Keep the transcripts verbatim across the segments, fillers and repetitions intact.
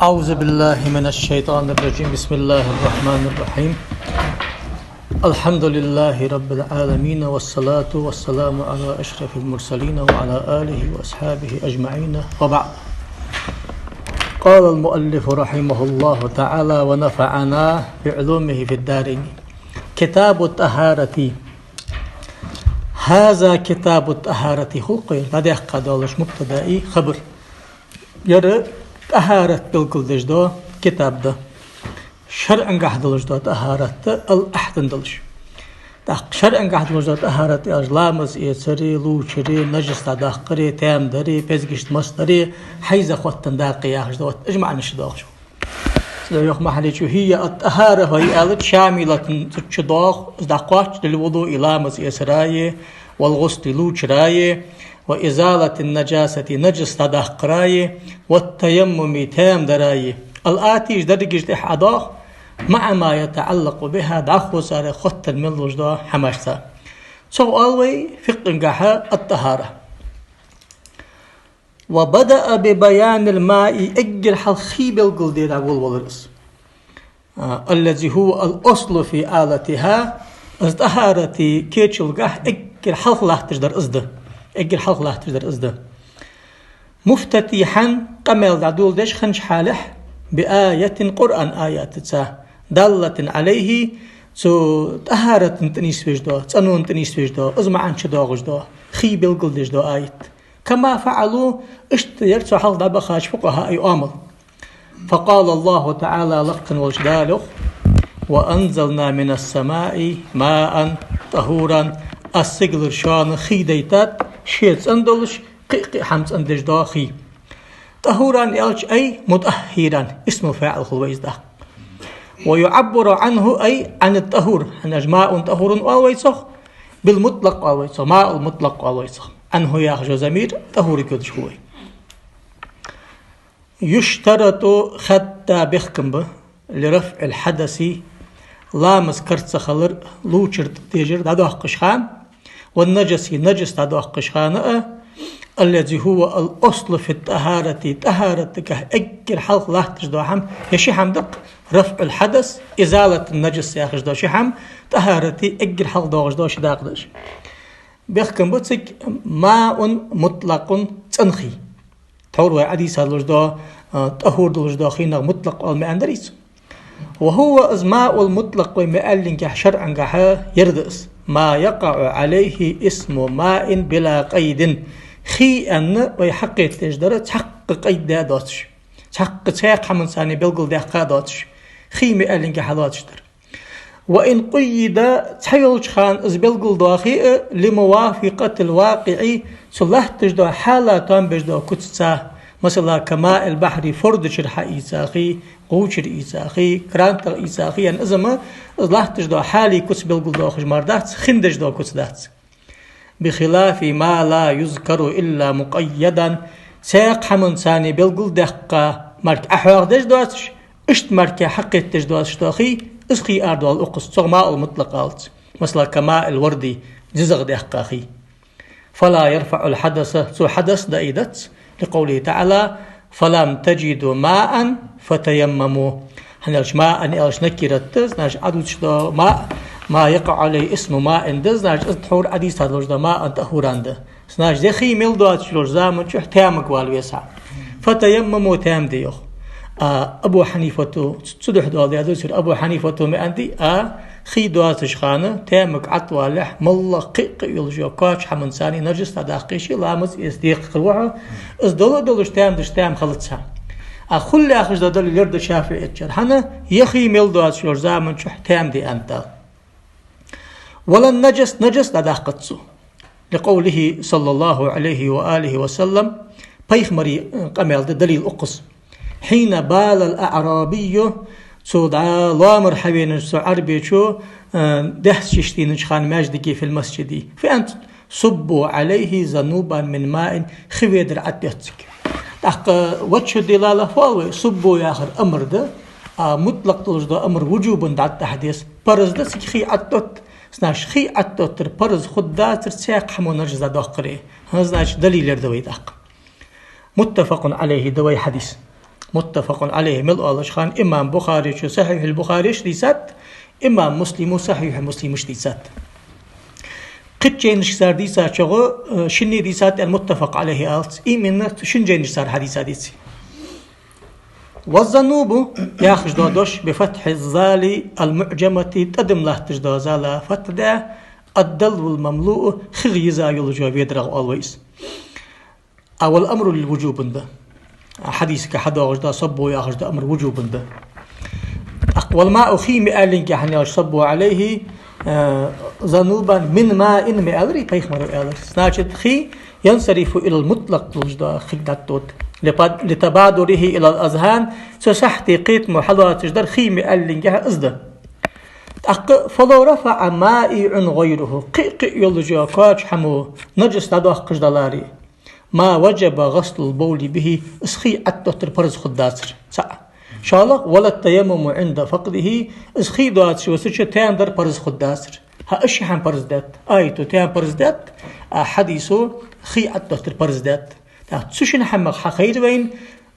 أعوذ بالله من الشيطان الرجيم. بسم الله الرحمن الرحيم. الحمد لله رب العالمين، والصلاة والسلام على أشرف المرسلين وعلى آله وأصحابه أجمعين، وبعد. قال المؤلف رحمه الله تعالى ونفعنا بعلومه في الدارين. كتاب الطهارة. هذا كتاب الطهارة. Хул-кх ер дӀадаьккха долаш мубтадаи хабар. Ер тӀахарат белгалдеш дола китаб да. ШарӀагахьа долаш дола тӀахарат да, ал ахьтан долаш. ТӀаккха шарӀагахьа долаш дола тӀахарат аьлча, ламаз эцари, лувчари, нажас дӀадаккхари, таьма дари, пезгашта мас дари, хьайза хоттан даккхи яхаш да, вот, уж маӀанаш доагӀаш. Цудухьа йоах Махьалличо: هي الطهارة, хӀай аьлча, شاملة, цу чу доагӀа, из дӀакхоач, للوضوء, ламаз эцараи, والغسل, лувчараи, وإزالة النجاسة, нажас дӀадаккхараи, والتيمم, таьма дараи. الآتي, уж дерригаш тӀехьа ӀодоагӀа, مع ما يتعلق بها, дӀахо царех хоттаденна мел долаш дола хӀамашца. Цох оал вай фикъхӀагахьа الطهارة. وبدأ ببيان الماء, эггара хьалха хий белгалде дӀаволавелар из. А, الذي هو الأصل في آلتها, из тӀахарата кечалгахьа эггара хьалха латташ дар из да. Эггара хьалха латташ дар из да. مفتتحا, къамаьл дӀадоладеш хиннача хьалехь, بآية, Къуръан аятаца, دالة عليه, цу тӀахарата тӀанийсвеш дола, цӀенона тӀанийсвеш дола, из маӀан чудоагӀаш дола, хий белгалдеш дола аят. كما فعلوا, иштта яр цу хьалха дӀабахача фукъахӀаий оамал. فقال الله تعالى, лакха волча Дала йоах: وأنزلنا من السماء ماء طهورا, Аз сигалара шоана хий дайтад, ше цӀена долаш, кхы-кхы хӀама цӀендеш дола хий. طهورا аьлча, أي مطهرا, اسم فاعل хул вай из даккха. ويعبر عنه أي عن الطهور, хӀана аьлча ماء طهور оал вай цох, بالمطلق оал вай цох, ماء المطلق оал вай цох. عنه яхаш йола замир طهور гуш хул вай. يشترط, хадда бехкам ба, لرفع الحدث, ламаз кара ца хилар, лувчар, тӀатежар дӀадоаккхаш хана, والنجس, нажас дӀадоаккхаш хана а, الذي هو الأصل في الطهارة, тӀахаратагахьа эггара хьалха латташ дола хӀама, е ши хӀама да-кх, رفع الحدث, إزالة النجس яхаш дола ши хӀама, тӀахарата эггара хьалха доагӀаш дола ши дакъа да уж. Бехкам ба цига ماء مطلق, цӀена хий. Тхьовра вай Ӏодийца долаш дола, а, طهور долаш дола хинах мутлакъ оал маӀан дарий цун? وهو, из ماء المطلق вай ма аьллингехь шарӀагахьа ер да из: ما يقع عليه اسم ماء بلا قيد. Хий аьнна вай хьакхетадеш дар цхьаккха къайд даь доацаш. Цхьаккха цхьаькха хӀаманца белгалдаьккха доацаш. Хий ма аьллингехь лоацаш дар. وإن قيد, цхьайолча хана из белгалдоахе а, لموافقة الواقع, цу латташ дола хьала тоам беш дола куцаца, масала, كماء البحر, форда чура хьаийцахи, гӀув чура ийцахи, кран тӀа ийцахи, ян изама, из латташ дола хьала куц белгалдоахаш мара дац, хиндеш дола куц дац. بخلاف ما لا يذكر إلا مقيدا, цхьаькха хӀаманца белгалдаьккха мара Ӏохьоахадеш доацаш, иштта мара хьакхетадеш доацаш дола хий, из хий арадоал укхаза, цох ماء المطلق оалац. Масала, كماء الورد, дезагӀа даьккха хий. فلا يرفع الحدث, цо хьадас даийдац, لقوله تعالى: فلم تجدوا ماء فتيمموا. ХӀана аьлча ماء аьлча накират да, значит, Ӏодувцаш дола ماء, ما يقع عليه اسم ماء да, значит, из тхьовра Ӏодийца долаш дола ماء طهورا да. Значит, ер хий мел доацаш йолча заман чухь таьмага вала веза хьо. فتيمموا, таьма де йоах. А Абу Хьанифата цу-, цудухьа доаладаь да цура, Абу Хьанифата маӀан дий, а, хий доацаш хана, таьмага ӀотӀавалалехь, моллагӀа кхы-кхы йолаш йола кхоачаш хӀаманца нажас дӀадаккхийша, ламаз эца декхар ва хьо, из дола а долаш таьма дича таьма хилац хьа. А хул яхаш дола далил ер да ШафиӀийчар. ХӀана, ер хий мел доацаш йолча заман чухь таьма де аьннад Дала. ولا النجس, нажас дӀадаккхац цо. لقوله صلى الله عليه وآله وسلم, пайхамара, э, къамаьл да далил укхаза. حين بال الأعرابي, цу дӀа лоамара хьавенача цу Ӏарбечо, э, даьхача йиш дийнача хана маьждиге, في المسجد. Фу аьннад цо: صبوا عليه ذنوبا من ماء, хи ведар ӀотӀадойтта цига. ТӀаккха وجه الدلالة фу оал вай, صبوا яхар амр да, а мутлакъ долаш дола амр вуджубан дӀатӀахьа деза. Парз да цига хий ӀотӀадотта. Значит, хий ӀотӀадоттар парз хургдацар цхьаькха хӀамо нажас дӀадоаккхаре. ХӀа, значит, далил ер да вай тӀаккха. متفق عليه да вай хьадис. متفق عليه мел оалаш хана, имам Бухарийс Сахьихьул Бухарийш дийцад, имам Муслимас Сахьихьул Муслимаш дийцад. Кхыча жайнашкара дийцачох, э, шинне дийцад аьнна متفق عليه алац, именно шин жайнашкара хьадийцад из. والذنوب яхаш дола дош بفتح الذال المعجمة тӀадам латташ дола зала фатхь даь, الدلو المملوء хих йиза йолаш йола ведарах оал вай из. А والأمر للوجوب да. Хьадисага хьадоагӀаш да, صبوا яхаш да амр вуджубан да. ТӀаккха والماء хий ма аьллинге хьона аьлча صبوا عليه, э, ذنوبا من ماء ма аьларий пайхамара аьлар. Значит, хий ينصرف إلى المطلق долаш да, хий дӀатӀод. لتبادره إلى الأذهان цу сахьте кхетамо хьалоацаш дар хий ма аьллинге хьа из да. ТӀаккха فلو رفع مائع غيره кхы-кхы йолаш йола кхоачаш хӀамо наджас дӀадоаккхаш даларе, ما وجب غسل البول به из хий Ӏаттоттар парз хургдацар. ЦаӀ. ШоллагӀа ولا التيمم عند فقده из хий доацаш висача таьмам дар парз хургдацар. ХӀа, из ши хӀама парз даьд. Аято таьмам парз даьд, а хьадисо хий Ӏаттоттар парз даьд. ТӀаккха цу шин хӀамах хьахайра вайна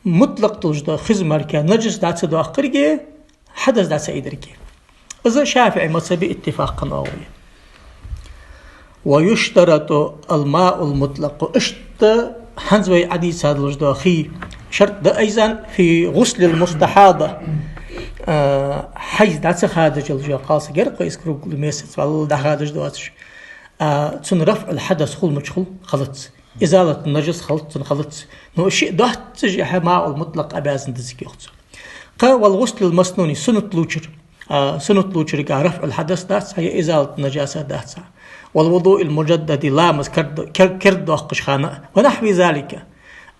мутлакъ долаш дола хиз мара наджас дӀа ца доаккхарге, хьадас дӀа ца айдарге. Из ШафиӀий мазхӀабе иттифакъ хиннав. ويشترط الماء المطلق иштта хӀанз вай Ӏадийца долаш дола хий шарт да айзан في غسل المستحاضة, э, хьайз дӀа ца хадаш йолаш йола кхалсаг яр-кх из круглый месяц валлал дӀахадаш доацаш. А, цун رفع الحدث хул мича хул, халац. إزالة النجس халац, цун халац. Но шиъ доаццашехьа ماء المطلق обязан деза йоах цо. Кхы والغسل المسنون суннат лувчар. А, суннат лувчарга رفع الحدث дац хьа, إزالة النجاسة дац хьа. والوضوء المجدد ламаз керда, кер-, керда доаккхаш хана. ونحو ذلك.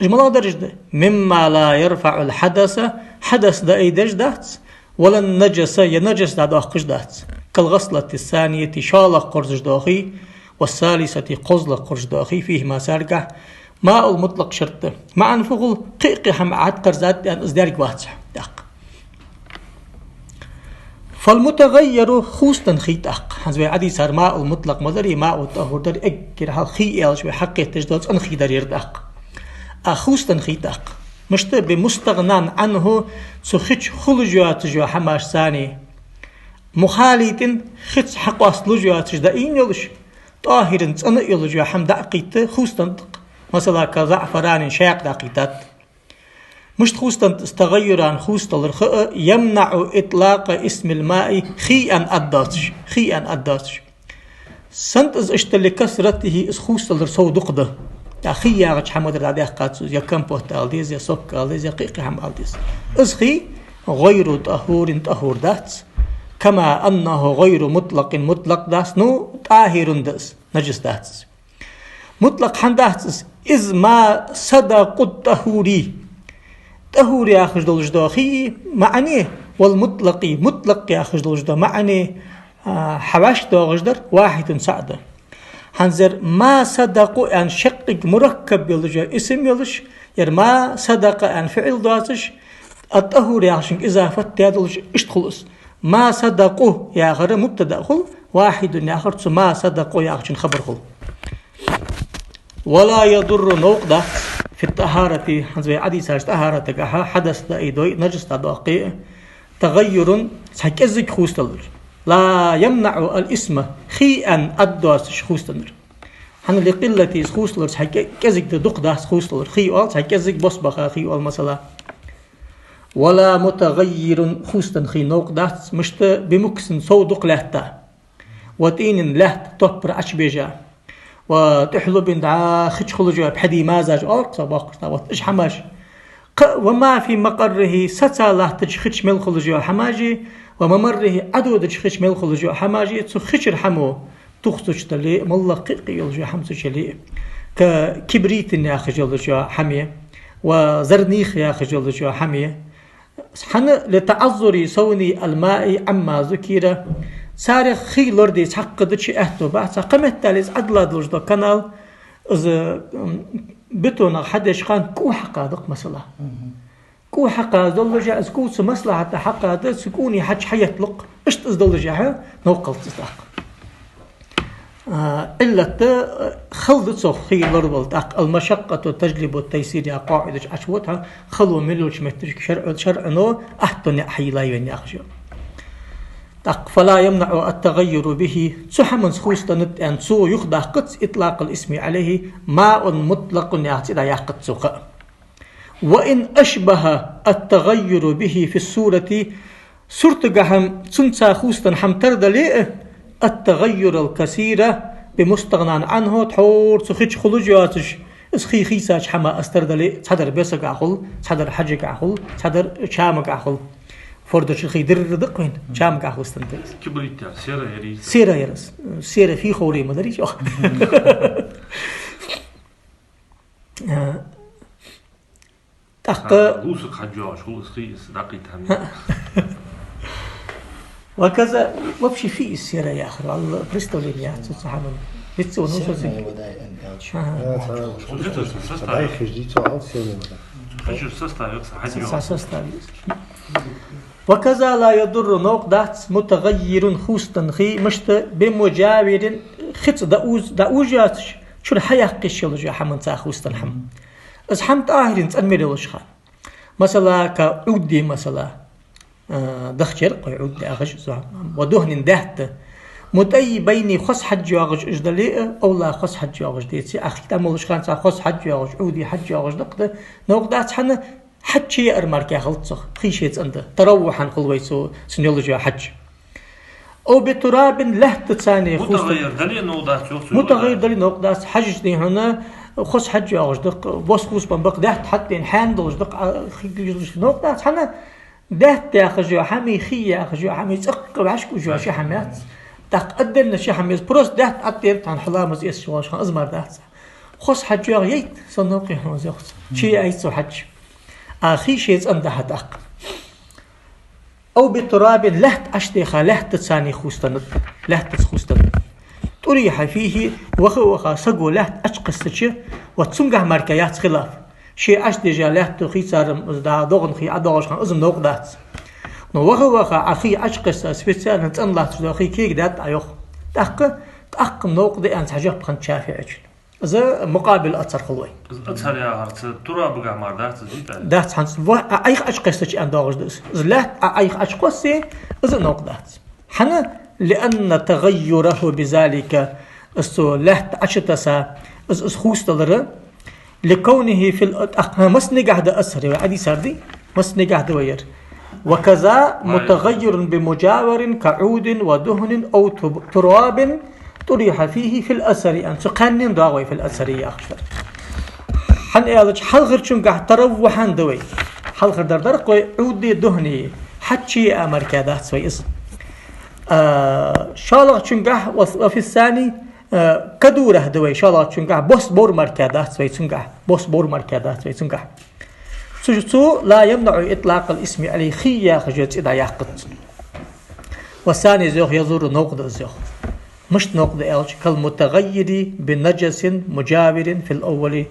Уж малагӀдараш да? مما لا يرفع الحدث хьадас дӀа айдеш дац, ولا النجس е наджас дӀадоаккхаш дац. كالغسلة الثانية шоллагӀа кхорзаш дола хий, والثالثة кхозлагӀа кхорзаш дола хий, فيهما царгахь ماء المطلق шарт да. МаӀан фу хул, кхы-кхы хӀама Ӏат кхарзад аьнна из дерг вац хьа. ТӀаккха. فالمتغير хувцаденна хий тӀаккха. ХӀанз вай Ӏадийцар ماء المطلق ма дарий, ماء الطهور дар, эггара хьалха хий аьлча вай хьакхеташ дола цӀена хий дар ер тӀаккха. А хувцаденна хий тӀаккха. Мишта بمستغنى عنه цу хича хулаш йоацаш йола хӀамаш царна. مخالط хица хьакъоасталуш йоацаш дӀаийна йолаш, طاهر цӀена а йолаш йола хӀама дӀа а кхийтта хувцаденна тӀаккха. Масала, كزعفران шаькъ дӀакхийттад. Мишта хувцаденна тӀаккха из تغيرا хувцадалар хӀа, يمنع إطلاق اسم الماء хий аьнна аргдоацаш, хий аьнна аргдоацаш. Сенна тӀаккха из иштта لكثرته из хувцадалар сов дукха да. ТӀаккха хий яхача хӀаман дар дӀадаьккхад цо, е компот ала деза, е сок ала деза, е кхы-кхы хӀама ала деза. Из хий غير طهور тӀахур дац. كما أنه غير مطلق мутлакъ дац, ну, طاهر да из, наджас дац из. Мутлакъ хӀана дац из? إذ ما صدق الطهور. ТӀахур яхаш долаш дола хий маӀане, والمطلق, мутлакъ яхаш долаш дола маӀане, а, хьавӀашка доагӀаш дар واحد цаӀ да. ХӀанз ер ما صدق аьнна шаккхе мураккаб йолаш йола исм йолаш, ер ما صدق аьнна фиӀл доацаш, الطهور яхачунга изафат даь долаш иштта хул из. ما صدقوا яхар мубтада хул, واحد яхар цу ما صدقوا яхачун хабар хул. ولا يضر новкъа дац في الطهارة, хӀанз вай Ӏадийцача тӀахӀаратагахьа хьадас дӀа айдой, наджас дӀадоаккхе, تغير цхьа кӀеззига хувцадалар. لا يمنع الاسم хий аьнна аргдоацаш хувцаденнар. ХӀана لقلته из хувцадалар цхьа кӀе-, кӀеззига да, дукха дац хувцадалар. Хий оал, цхьа кӀеззига бос баха хий оал, масала. ولا متغير хувцаденна хий новкъа дац, мишта بمكث сов дукха лаьтта. وطين лаьтта топпар Ӏочубежа. وطحلب дӀа хича хулаш йола пхьидий мазаш оал-кх цох боккхагӀча наха, вот уж хӀамаш. Кхы а وما في مقره саца латтача хича мел хулаш йола хӀамаши, وممره Ӏододача хича мел хулаш йола хӀамаши, цу хичара хӀамо тухцача дале а, моллагӀа кхы-кхы йолаш йола хӀама цу чу яле а. ككبريت яхаш йолаш йола хӀаме, وزرنيخ яхаш йолаш йола хӀаме. ХӀана? لتعذر صون الماء عما ذكر. Царех хий лораде цхьаккха дача аьттув бац, цхьа кхы меттел из Ӏодилла долаш дола канал, из, м, бетонах хьадеш хана кӀу хьакхадац-кх, масала. Мгм. КӀу хьакхаьча доллашехь, из кӀу цу маслахьата хьакхаьча, цу кӀуне хьачу хьаетталу-кх. Иштта из доллашехь, новкъа хилац из тӀаккха. А, Ӏиллат, а, хала да цох хий лоравала, тӀаккха «المشقة تجلب التيسير» яха къоӀидаш Ӏочувода хьона, хало мел йолча метташка шарӀо-, шарӀо атто наӀар хьайилла вайна яхаш я. ТӀаккха «فلا يمنع التغير به», цу хӀаманца хувцаденнад аьнна, цо юхадаккхац, «إطلاق الاسم عليه ماء مطلق» яха цӀи дӀаяккхац цо кхы а. «وإن أشبه التغير به في الصورة», суртагахьа цунца хувцаденна хӀама тара дале а, «التغير الكثير بمستغنى عنه», тхьовра цу хи чу хулаш йоацаш, из хий хийцача хӀамах из тара дале а, цхьадар бесагахьа хул, цхьадар хьажагахьа хул, цхьадар чамагахьа хул. Форда чура хий дирра да-кх вайна, чамагахьа хувцаденнад из. Кибрит, сера яр из. Сера яр из. Сера фий ховре ма дарий чӀоагӀа. А, тӀаккха... А, лувсаг хьаж йоагӀаш хул из хий, из дӀакхийтта хӀама. وكذا, вообще фу я из сера яхар, валлахӀи, представление яц цу хӀаман. Виц цо, ну, сера со ца... Вода аьнна аьлча. Аха. А, цхьа... Хьажа состав. Дай хижди цо ал сера вода. Хьажа состав яц, хьаж... Со йоагӀаш. Состав яц. «وكذا لا يضر», новкъа дац, «متغير», хувцаденна хий, мишта, «بمجاور», хица дӀаувз-, дӀаувзаш йоацаш, чура хьаяккха йиш йолаш йола хӀаманца хувцаденна хӀама. Из хӀама тӀахьирна цӀена мел йолаш хилча. Масала, كعود, масала, а, дахча яр-кх вай Ӏуд яхаш, из хӀама, «ودهن», даьтта. «مطيبين», хоза хьаж йоагӀаш уж дале а, أو لا, хоза хьаж йоагӀаш деце а, хий тӀа молаш хана цхьа хоза хьаж йоагӀаш, Ӏуди хьаж йоагӀаш да-кх, да, новкъа дац, хӀана, хьаж чуяар мара кхы хилац цох, хий ше цӀена да. «تروحا» хул вай цу, цун йолаш йола хьаж. «أو بتراب», лаьттаца хувцаденна. МутагӀаййир дале а новкъа дац, йоах цо. МутагӀаййир дале а новкъа дац, хьажача дийнахьа хоза хьаж йоагӀаш да-кх, бос хувцабенна ба-кх, даьтта хьатӀадена хьаьна долаш да-кх, а, хий гуш долаш новкъа дац, хӀана, даьтта яхаш йола хӀама, хий яхаш йола хӀама цӀаккха вӀашка уж йола ши хӀама яц. ТӀаккха отдельно ши хӀама я из, просто даьтта тӀатӀера тхьовра хьо ламаз эцаш волаш хана, из мара дац. Хоза хьаж йоагӀа яйта, со новкъа хьона из, йоах цо. Чуяйта цо хьаж. А хий ше цӀена да хьа тӀаккха. «أو بتراب», лаьтта Ӏочудеха, лаьттаца хувцаденнад, лаьттаца хувцаденнад. «طرح فيه», ваха-ваха саго лаьтта Ӏочукхессача, вот цунгахьа мара-кх яц хилаф. Ше Ӏочудежа лаьтто хий царам, из дӀа догӀан хий ӀодоагӀаш хана, из-м новкъа дац. Но ваха-ваха Ӏа хий Ӏочукхесса, специально цӀена латташ дола хий кегадаьд Ӏа, йоах. ТӀаккха, тӀаккха новкъа да аьнна цхьа жоп хиннад ШафиӀийчун. Из мукъабил азхӀар хул вай. Из азхӀар яхар цу турабагахьа мара дац из, дий, тӀаккха? Дац, хӀанз ва-, Ӏа Ӏайха Ӏочукхессача аьнна доагӀаш да из. Из лаьтта Ӏа Ӏайха Ӏочукхоссе, из а новкъа дац. ХӀана? «لأن تغيره بذلك», из цо лаьтта Ӏочутесса, из, из хувцадалар, «لكونه في ال-», тӀаккха массанегахьа да азхӀар, вай Ӏодийцар дий? Массанегахьа да вай ер. «وكذا متغير بمجاور كعود ودهن أو تب-، تراب طرح فيه في الأثر», аьнна, цу кхаьннена доагӀа вай «في الأثر» яхаш дар. ХӀана аьлча, хьалхарчунгахьа «تروحا» да вай. Хьалхардар дар-кх вай Ӏуди, духӀни, хьаж чуяа мара-кх дац вай из. А, шоллагӀчунгахьа «وفي الثاني», а, «كدورة» да вай, шоллагӀчунгахьа бос бовр мара-кх дац вай цунгахьа. Бос бовр мара-кх дац вай цунгахьа. Цу, цу «لا يمنع إطلاق الاسم عليه», хий яхаш йола цӀи дӀаяккхац цун. «والثاني», из йоах, «يضر», новкъа да из, йоах. Мишта новкъа да аьлча, «كالمتغير بنجس مجاور في الأول».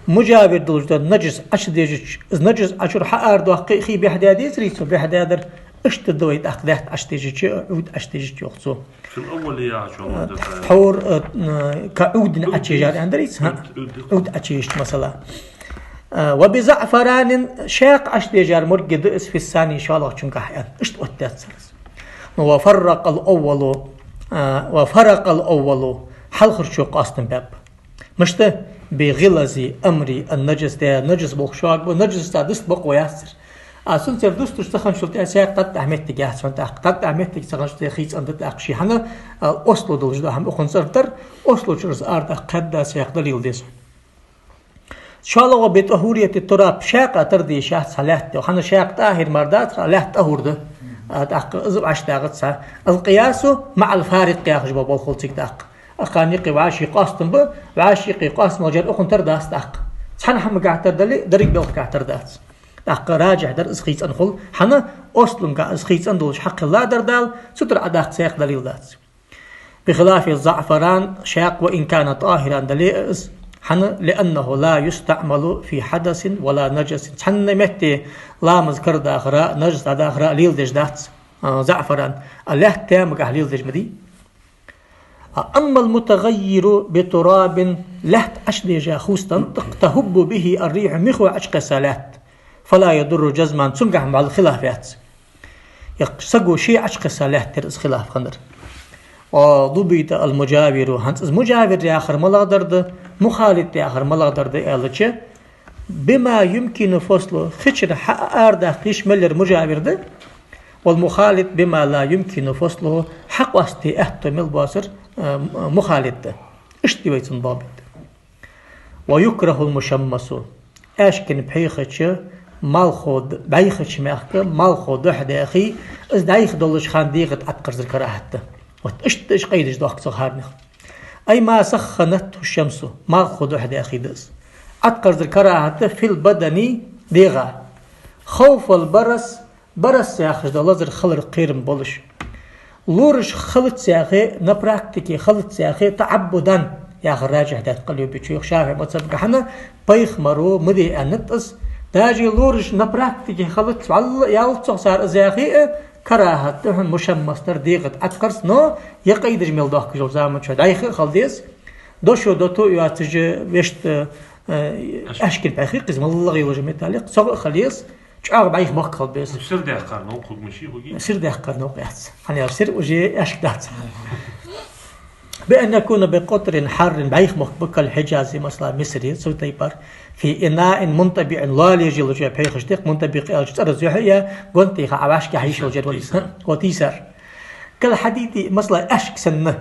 Мужавир долаш дола наджас Ӏочудежача, из наджас Ӏочура хьаарадоаккхе а хий бӀехдаь дезарий цо, бӀехдаьдар, иштта да вай тӀаккха даьтта Ӏочудежача а, Ӏуд Ӏочудежача а, йоах цо. «في الأول» яхача хӀама да тӀаккха. Тхьовра, э, н-, «كعود» Ӏочуежар аьннадарий цо, хӀа? Ӏуд, Ӏуд. Ӏуд Ӏочуежача, масала. А, «وبزعفران», шаькъа Ӏочудежар моргге да из, «في الثاني», шоллагӀчунгахьа аьнна. Иштта оттадаьд цар из. Ну, «وفرق الأول», а, «وفرق الأول», хьалхарчо къоастам баьб. Мишта? «بغلظ أمر النجس», да, наджас болх шога ба, наджасца дуста бокъо яц цар. А цунцара дусташ ца хинначул тӀехьагӀа саькъа тӀаттӀа моттиг яц хьона тӀаккха. ТӀаттӀа моттиг ца хинначул тӀехьагӀа хий цӀена да тӀаккха ше. ХӀана, а, осло долаш да хӀама, укхун цӀердар, осло чура из арадаха кхаьдда саькъа далил деза. ШоллагӀа «بطهورية التراب», шаькъах тара де йиш яц цхьа лаьтта, йоах. ХӀана, шаькъа тӀахир мара дац, лаьтта тӀахьур да. А, тӀаккха из а вӀаштӀагӀац цхьа. «القياس مع الفارق» яхаш ба болх хул цига тӀаккха. Акхарна юкъе вӀаший къоастам ба, вӀаший юкъе къоастам болчар укхун тара дац тӀаккха. Цхьан хӀамагахьа тара дале, деррига балхагахьа тара дац. ТӀаккха раджихь дар из хий цӀена хул. ХӀана, ослунгахьа из хий цӀена долаш хьакхелладар Дала, цу тӀара Ӏодаккха саькъа далил дац. «بخلاف الزعفران», шаькъа «وإن كان طاهرا» дале а из, хӀана, «لأنه لا يستعمل في حدث ولا نجس». Цхьанне метте ламаз карадахара а, наджас дӀадахара а леладеш дац, а, заӀфаран. А лаьтта тамагахьа леладеш ма дий. أما المتغير بتراب, лаьтта Ӏочудежа хувцаденна тӀаккха, تهب به الريح, михо Ӏочукхесса лаьтта, فلا يضر جزما, цунгахьа мел хилаф яц. Е саго ше Ӏочукхесса лаьтта яр из хилаф хиннар. وضبط المجاور, хӀанз из мужавир яхар малагӀдар да, мухалит яхар малагӀдар да аьлча, بما يمكن فصله, хи чура хьа-, арадаккха йиш мел яр мужавир да, والمخالط بما لا يمكن فصله, хьакъоастаде аьттув мел боацар, э, мухалит да. Иштта я вай цун бабит. ويكره المشمس, аьшка пхьегӀача малхо д-, бӀайхача мехка малхо духьа даьхе, из дӀайха долча хана дегӀа тӀа Ӏоткъарзар карахӀат да. Вот иштта уж къайдаш доахк цох хӀаранех. أي ما سخنته الشمس, малхо духьа даьхе да из. Ӏоткъарзар карахӀат да في البدن, дегӀа. خوف البرص, барас яхаш дола лазар хилар кхерам болаш. Лораш хилац яхе, на практике хилац яхе, تعبدا яхар ражихь даьд къулубичо, йоах, ШафиӀий мазхӀабагахьа, пайхамаро ма де аьннад из. Даже лораш на практике хилац, валла, яллалца цар из яхе а, карахӀат да хьона мушаммас дар, дегӀа тӀа Ӏоткъарза, но е къайдаш мел доахкаш йолча заман чухь дӀайха а хила деза. Дошо дото а йоацаш, вешта, э, аьшка пхьегӀа хи кхиз, малагӀа йолаш металл я, цох а хила еза, чӀоагӀа бӀайха мохк хила беза. Ну, сир даьккхар новкъа хургдолаш хургья? Сир даьккхар новкъа яц. ХӀана аьлча сир уже аьшка дац. بأن يكون بقطر حار, бӀайха мохк ба, كالحجاز, масала, Мисаре, цу тайпара. في إناء منطبق, лоалаеш йолча пхьегӀаш тӀа, мунтабикъ аьлча цӀераз юхьа я, гонна тӀа Ӏа вӀашка хьийшал жер валис. Вот ийсар. كالحديد, масала, аьшка санна.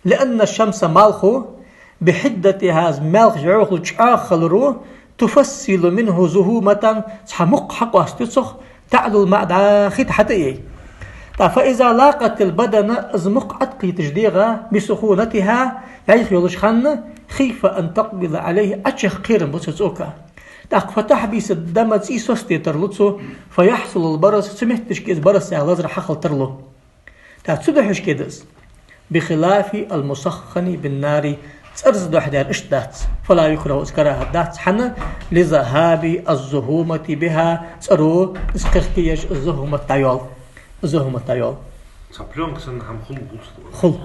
لأن الشمس, малхо, بحدتها, из маьлха йӀовхал чӀоагӀа хиларо, تفصل منه زهومة, цхьа мукх хьакъоастаю цох, تعلو الماء, дӀахита хьатӀа а яьй. ТӀаккха فإذا لاقت البدن, из мукх Ӏоткхийтача дегӀа, بسخونتها, бӀайха йолча хана, خيف أن تقبض عليه, Ӏочуяха кхерам ба цу цӀока. ТӀаккха فتحبس الدم, цӀий соцаде тарлу цо, فيحصل البرص, цу метташка из барас яха лазар хьахила тарлу. ТӀаккха цу духьашка да из. بخلاف المسخن بالنار, цӀераз духьа даьр иштта дац. فلا يكره, из карахӀат дац, хӀана, لذهاب الزهومة بها, цӀеро из кхехкаеш, из зухумат дӀайоал. Из зухумат дӀайоал. Цхьа плёнка санна хӀама хул бувцаш. Хул.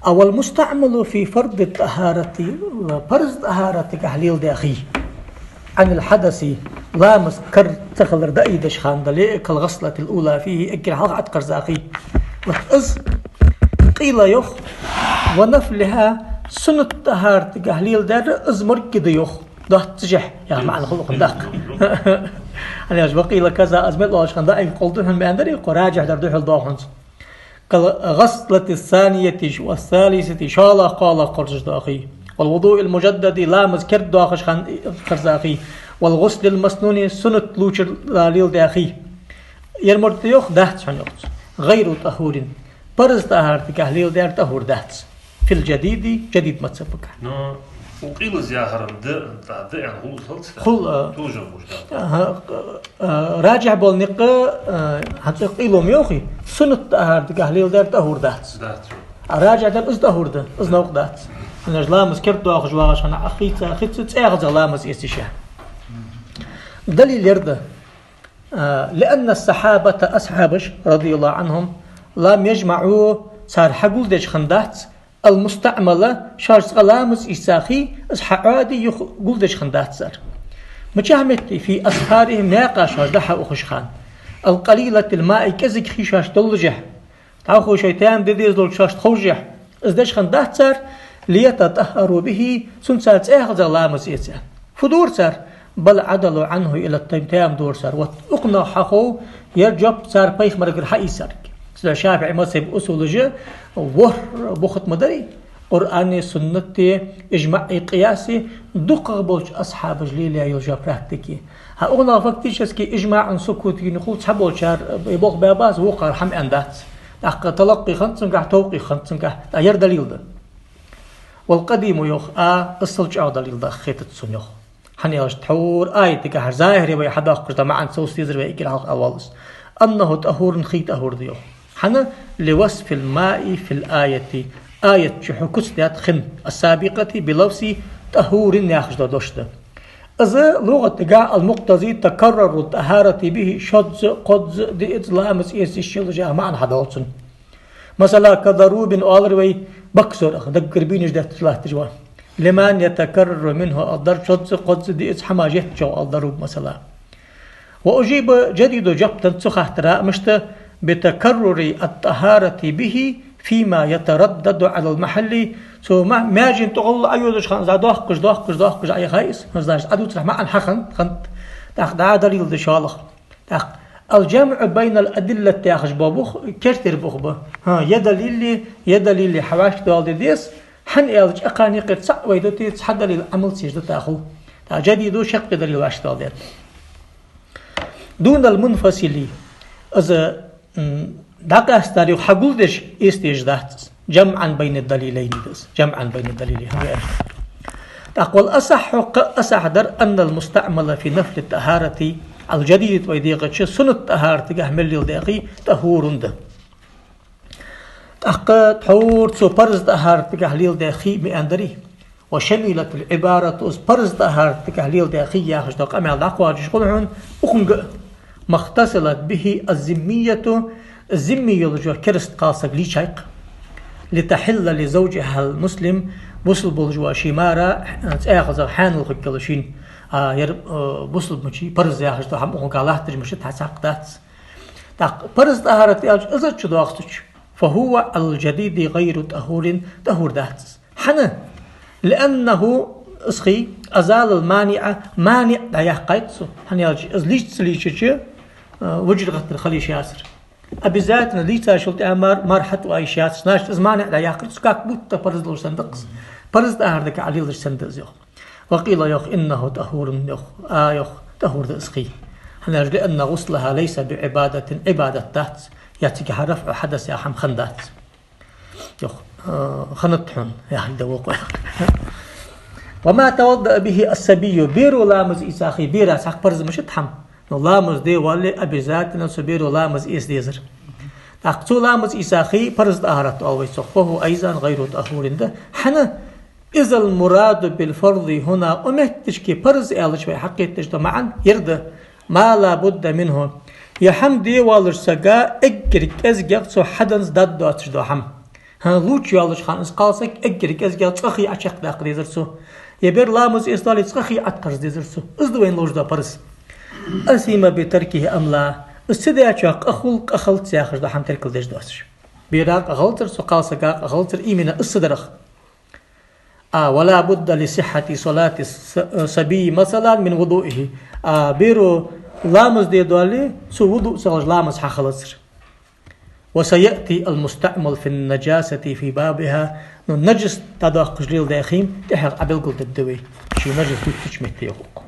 أو المستعمل في فرض الطهارة, парз тӀахӀаратагахьа леладаь хий. عن الحدث, ламаз кара ца хилар дӀаайдеш хана дале а, كالغسلة الأولى فيه, эггара хьалха Ӏоткъарза хий. Вот из, قيل, йоах, ونفلها, суннат тӀахӀаратагахьа леладаьр из моргги да, йоах. Доаццашехь, яха маӀан хул укхун даккха. ХӀана аьлча وقيل كذا, из мел оалаш хинна даӀиф къовл да хьона ма аьннадарий, кхо ражихь дар духьал доагӀа хӀанз. كالغسلة الثانية والثالثة, шоллагӀа, кхоалагӀа кхарзаш дола хий. والوضوء المجدد, ламаз керда доахаш хана кхарза хий. والغسل المسنون, суннат лувчар леладаь хий. Ер моргда, йоах, дац хьона, йоах цо. غير طهور, парз тӀахӀаратагахьа леладаьр тӀахӀур дац. في الجديد, жадид мазхӀабагахьа. Но укх къилаз яхар да, да, да, аьнна хул из хьалца? Хул, а. Тоже может, да. Аха, а, ражихь бола никъ, а, хӀанз къило ма йоахий, суннат тӀахӀаратагахьа леладаьр тӀахӀур дац. Дац. А ражихь дар из тӀахӀур да, из новкъа дац. ХӀана аьлча ламаз керда доахаш вагӀаш хана Ӏохайца, хийца, цӀаьхаза ламаз эца йиш я. Далил ер да. А, لأن الصحابة, асхьабаш, رضي الله عنهم, لم يجمعوا, цар хьагулдеш хиннадац, المستعمل, шоаш цкъа ламаз ийца хий, из хьаӀоаде юха гулдеш хиннадац цар. Мичахьа метте, في أسفارهم, наькъа шоаш дӀа-хьа ухаш хана. القليلة الماء, кӀезига хий шоашта доллашехь. ДӀахо шоай таьма де дезалца шоашта ховшшехь, из деш хиннадац цар, ليتطهروا به, цунца цар цӀаьхаза ламаз эца. Фу дора цар? بل عدلوا عنه إلى التيمم, таьма дора цар. Вот укхунах хьахов, ер жоп цар пайхамарагара хьаийцар. Цудухьа ШафиӀий мазхӀаба усулаш ворхӀ бухахь ма дарий, Къуръани, суннати, ижмаӀи, къияси, дукхагӀа болча асхьабаша лелаяь йола жоп, практики. ХӀа, укхунах фактически ижмаӀан сукут йина хул, цхьаболчар, э, болх баьбац, вокхар хӀама аьннадац. ТӀаккха талаккхи хиннад цунгахь, тавкъиф хиннад цунгахь, тӀаккха ер далил да. والقديم, йоах, а, асал чӀоагӀа далил да хетац сона, йоах. ХӀана аьлча тхьовра аятагахьара, захӀире вай хьадоаккхаш да маӀан, цо сийзар вай эггара хьалха аьлваллас. أنه طهور, хий тӀахӀур да, йоах. ХӀана? لوصف الماء في الآية, аят чу хьакуц даьд хин, السابقة بلفظ طهور яхаш дола дош да. Из лугӀатагахьа المقتضي تكرر الطهارة به, шозза, кхозза, диъазза ламаз эца йиш йолаш яха маӀан хьадоал цун. Масала, كضروب оалар вай, боксёр аха, даггара бийнаш детташ латташ ва. لمن يتكرر منه الضرب, шозза, кхозза, диъазза хӀама жеттачох оал ضروب, масала. وأجيب, джадидо жоп деннад цу хаттара, мишта, بتكرر الطهارة به فيما يتردد على المحل, цу ма-, маьжен тӀагӀолла Ӏойодача хана из дӀадоаккхаш, доаккхаш, доаккхаш Ӏайха из, значит, Ӏодувцарах маӀан хьахиннад, хиннад. ТӀаккха дӀа далил да шоллагӀа. ТӀаккха الجمع بين الأدلة яхаш бола бух, кертера бух ба. ХӀа, ер далил, ер далил хьавӀашкадоаладе деза, хӀана аьлча, кхаьннех цаӀ вай дутий, цхьа далил Ӏамал ца еш дутаргхул. ТӀаккха джадидо шаккхе далил вӀашкадоаладаьд. دون المنفصل. Из, м, дӀакъаьстар юха хьагулдеш, эца дезаш дац из. جمعا بين الدليلين да из. جمعا بين الدليلين. ХӀана аьлча, тӀаккха والأصح, кхы а асахь дар, أن المستعمل في نفل الطهارة الجديدة, вай дийкъача суннат тӀахӀаратагахь мел леладаь хий طهور да. ТӀаккха тхьовра цу парз тӀахӀаратагахь леладаь хий ма аьннадарий. وشملت العبارة, из парз тӀахӀаратагахь леладаь хий яхаш дола къамаьл дӀакхоачаш хул хьона укхунга а. ما اتصلت به الذمية, зимми йолаш йола кераста кхалсаг лийча а. لتحل لزوجها المسلم, бусалба волаш вола ший мара цӀаьхаза хьаьнал хургйолаш шийна. А, ер, э, бусалба мичай парз яхаш дола хӀама укхунга латташ мича тӀа цхьаккха дац. ТӀаккха парз тӀахӀарат аьлча, из чудоагӀача, فهو على الجديد غير طهور, тӀахӀур дац из. ХӀана? لأنه, из хий, أزال المانع, маниӀ дӀаяьккхай цо. ХӀана аьлча, из лийча ца лийчача, э, вужар-гӀаттар хила йиш яцар. Обязательно лийцачул тӀехьагӀа мар-, мара хьатӀаоала йиш яцар. Значит, из маниӀ дӀаяьккхар цо, как будто парз долаш санна да-кх из. Парз тӀахӀаратагахь лелаш санна да из, йоах. وقيل, йоах, إنه طهور, йоах, а, йоах, тӀахӀур да из хий. ХӀана аьлча, لأن غسلها ليس بعبادة, Ӏибадат дац, е цига رفع حدث яха хӀама хиннадац. Йоах, э, хиннад хьона, яхилга да вокхо. وما توضأ به الصبي, беро ламаз ийца хий, бера цхьаккха парз мичад хӀама. Но ламаз де воалле, обязательно цу беро ламаз эца дезар. ТӀаккха цо ламаз ийца хий парз тӀахӀарат оал вай цох, فهو أيضا غير طهور да. ХӀана? إذا المراد بالفرض هنا, укх метташка парз аьлча вай хьакхеташ да маӀан ер да, ما لا بد منه, ер хӀама де воаллача сага эггара кӀезигагӀа цо хьаденна даргдоацаш дола хӀама. ХӀа, лувча йоаллача хана из кхалсаг эггара кӀезигагӀа цкъа хий Ӏочакхдаккха дезар цо. Е бер ламаз эца доале, цкъа хий Ӏоткхарса дезар цо. Из да вайна луш дола парз. أثم بتركه أم لا, из ца даьчоа къа хул, къа хилац яхаш дола хӀама теркалдеш доацаш. Бера къа хилацар цо, кхалсага къа хилацар, именно из ца дарах. А, ولا بد لصحة صلاة الص-, الصبي مثلا من وضوئه. А, беро ламаз де доалле, цо вудуъ ца хилча ламаз хьахилацар. وسيأتي المستعمل في النجاسة في بابها. Ну, наджас дӀадоаккхаш леладаь хий-м тӀехьагӀа Ӏобелгалдергда вай, ший наджас дувцача метте, йоах укхо.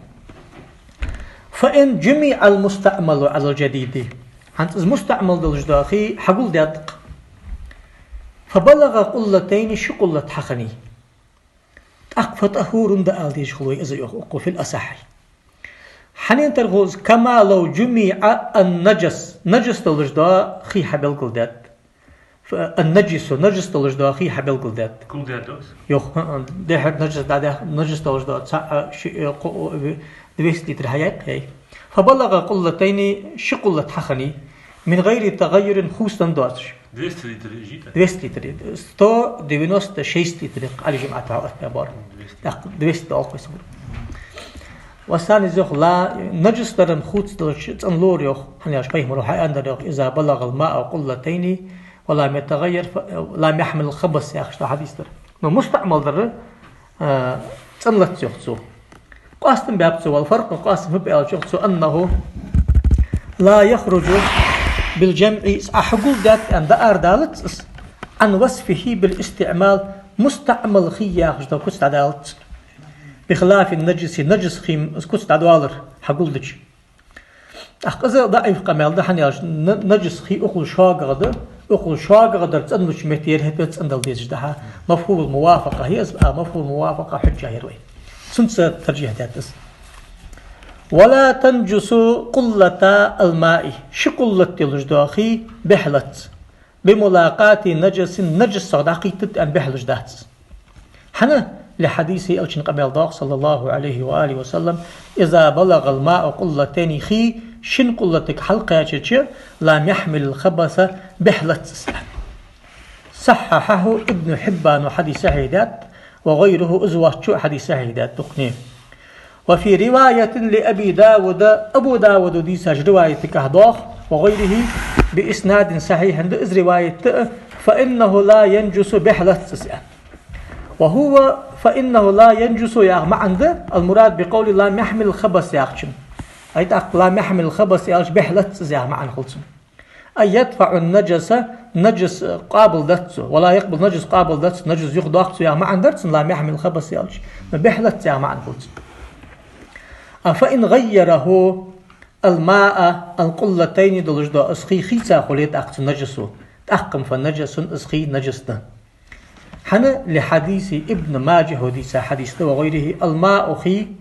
فإن جمع المستعمل على الجديد. ХӀанз из мустаӀмал долаш дола хий хьагулдаьд-кх. فبلغ قلتين, ши къуллат хьахиннай. ТӀаккха فطهور да ала дезаш хул вай из, йоах укхо, في الأصح. Хьанна тара хул из, كما لو جمع النجس, наджас долаш дола хий хьабелгалдаьд. Ф-, النجس, наджас долаш дола хий хьабелгалдаьд. Кул даьд из? Йоах, хӀа-, дехьара наджас дӀадаьх, наджас долаш дола цаӀ, шиъ, э, кхоъ, э, двести литр хьаяьккхай. فبلغ قلتين, ши къуллат хьахиннай, من غير تغير, хувцаденна доацаш. Двести литр жита? Двести литр. Сто девяносто шесть литр, Ӏали Жумъата хьаоттабаьбар. Двести. ТӀаккха двести долаш хул из. Ва санизох ла, наджас дар хувцадалча цӀенлора, йоах, хӀана аьлча пайхамара хьааьннадар, йоах: إذا بلغ الماء قلتين ولم يتغير ف-, لم يحمل الخبث, яхаш дола хьадис дар. Ну, мустаӀмал дар, а, цӀенлац, йоах цо. Къоастам баьб цо, والفرق, къоастам фу ба аьлча, йоах цо, أنه لا يخرج بالجمع, из Ӏа хьагулдаьд аьнна дӀаарадалац из, عن وصفه بالاستعمال, мустаӀмал хий яхаш дола куц дӀадалац. بخلاف النجس, наджас хий-м из куц дӀадоалар хьагулдича. ТӀаккха из даӀиф къамаьл да, хӀана аьлча на-, наджас хий укхул шогагӀа да, укхул шогагӀа дар цӀенлуча метте ер хӀаьта цӀендала дезаш да хьа. مفهوم الموافقة я из, а مفهوم الموافقة хьужжа я ер вай. Цунца таржих даьд из. ولا تنجس قلتا الماء, ши къуллат йолаш дола хий бӀехлац. بملاقاة نجس, наджасах дӀакхийттад аьнна бӀехлуш дац. ХӀана? لحديثه, элчан къамаьл доагӀа, صلى الله عليه وآله وسلم: إذا بلغ الماء قلتين, хий шин къуллатага хьалкхаьчача, لم يحمل الخبث, бӀехлац из. صححه ابن حبان, хьадис сахьихь даьд, وغيره, из воацачо а хьадис сахьихь даьд дукхане. وفي رواية لأبي داود, Абу Дауда дийцача риваятагахь доагӀа, وغيره, بإسناد صحيح, да из риваят а, فإنه لا ينجس, бӀехлац из, аьнна. وهو فإنه لا ينجس яха маӀан да, المراد بقوله لم يحمل الخبث яхачун. Ай тӀаккха لم يحمل الخبث аьлча, бӀехлац из яха маӀан хул цун. أي يدفع النجس, нажас къоабалдац цо, ولا يقبل, нажас къоабалдац, нажас юхадоаккх цо яха маӀан дар цун لم يحمل الخبث аьлча, но бӀехлац яха маӀан хул цун. А فإن غيره الماء القلتين долаш дола из хий хийца хуле тӀаккха цу нажасо, тӀаккха-м فنجس, из хий нажас да. ХӀана? لحديث ابن ماجه, дийца хьадис да, وغيره, الماء, хий,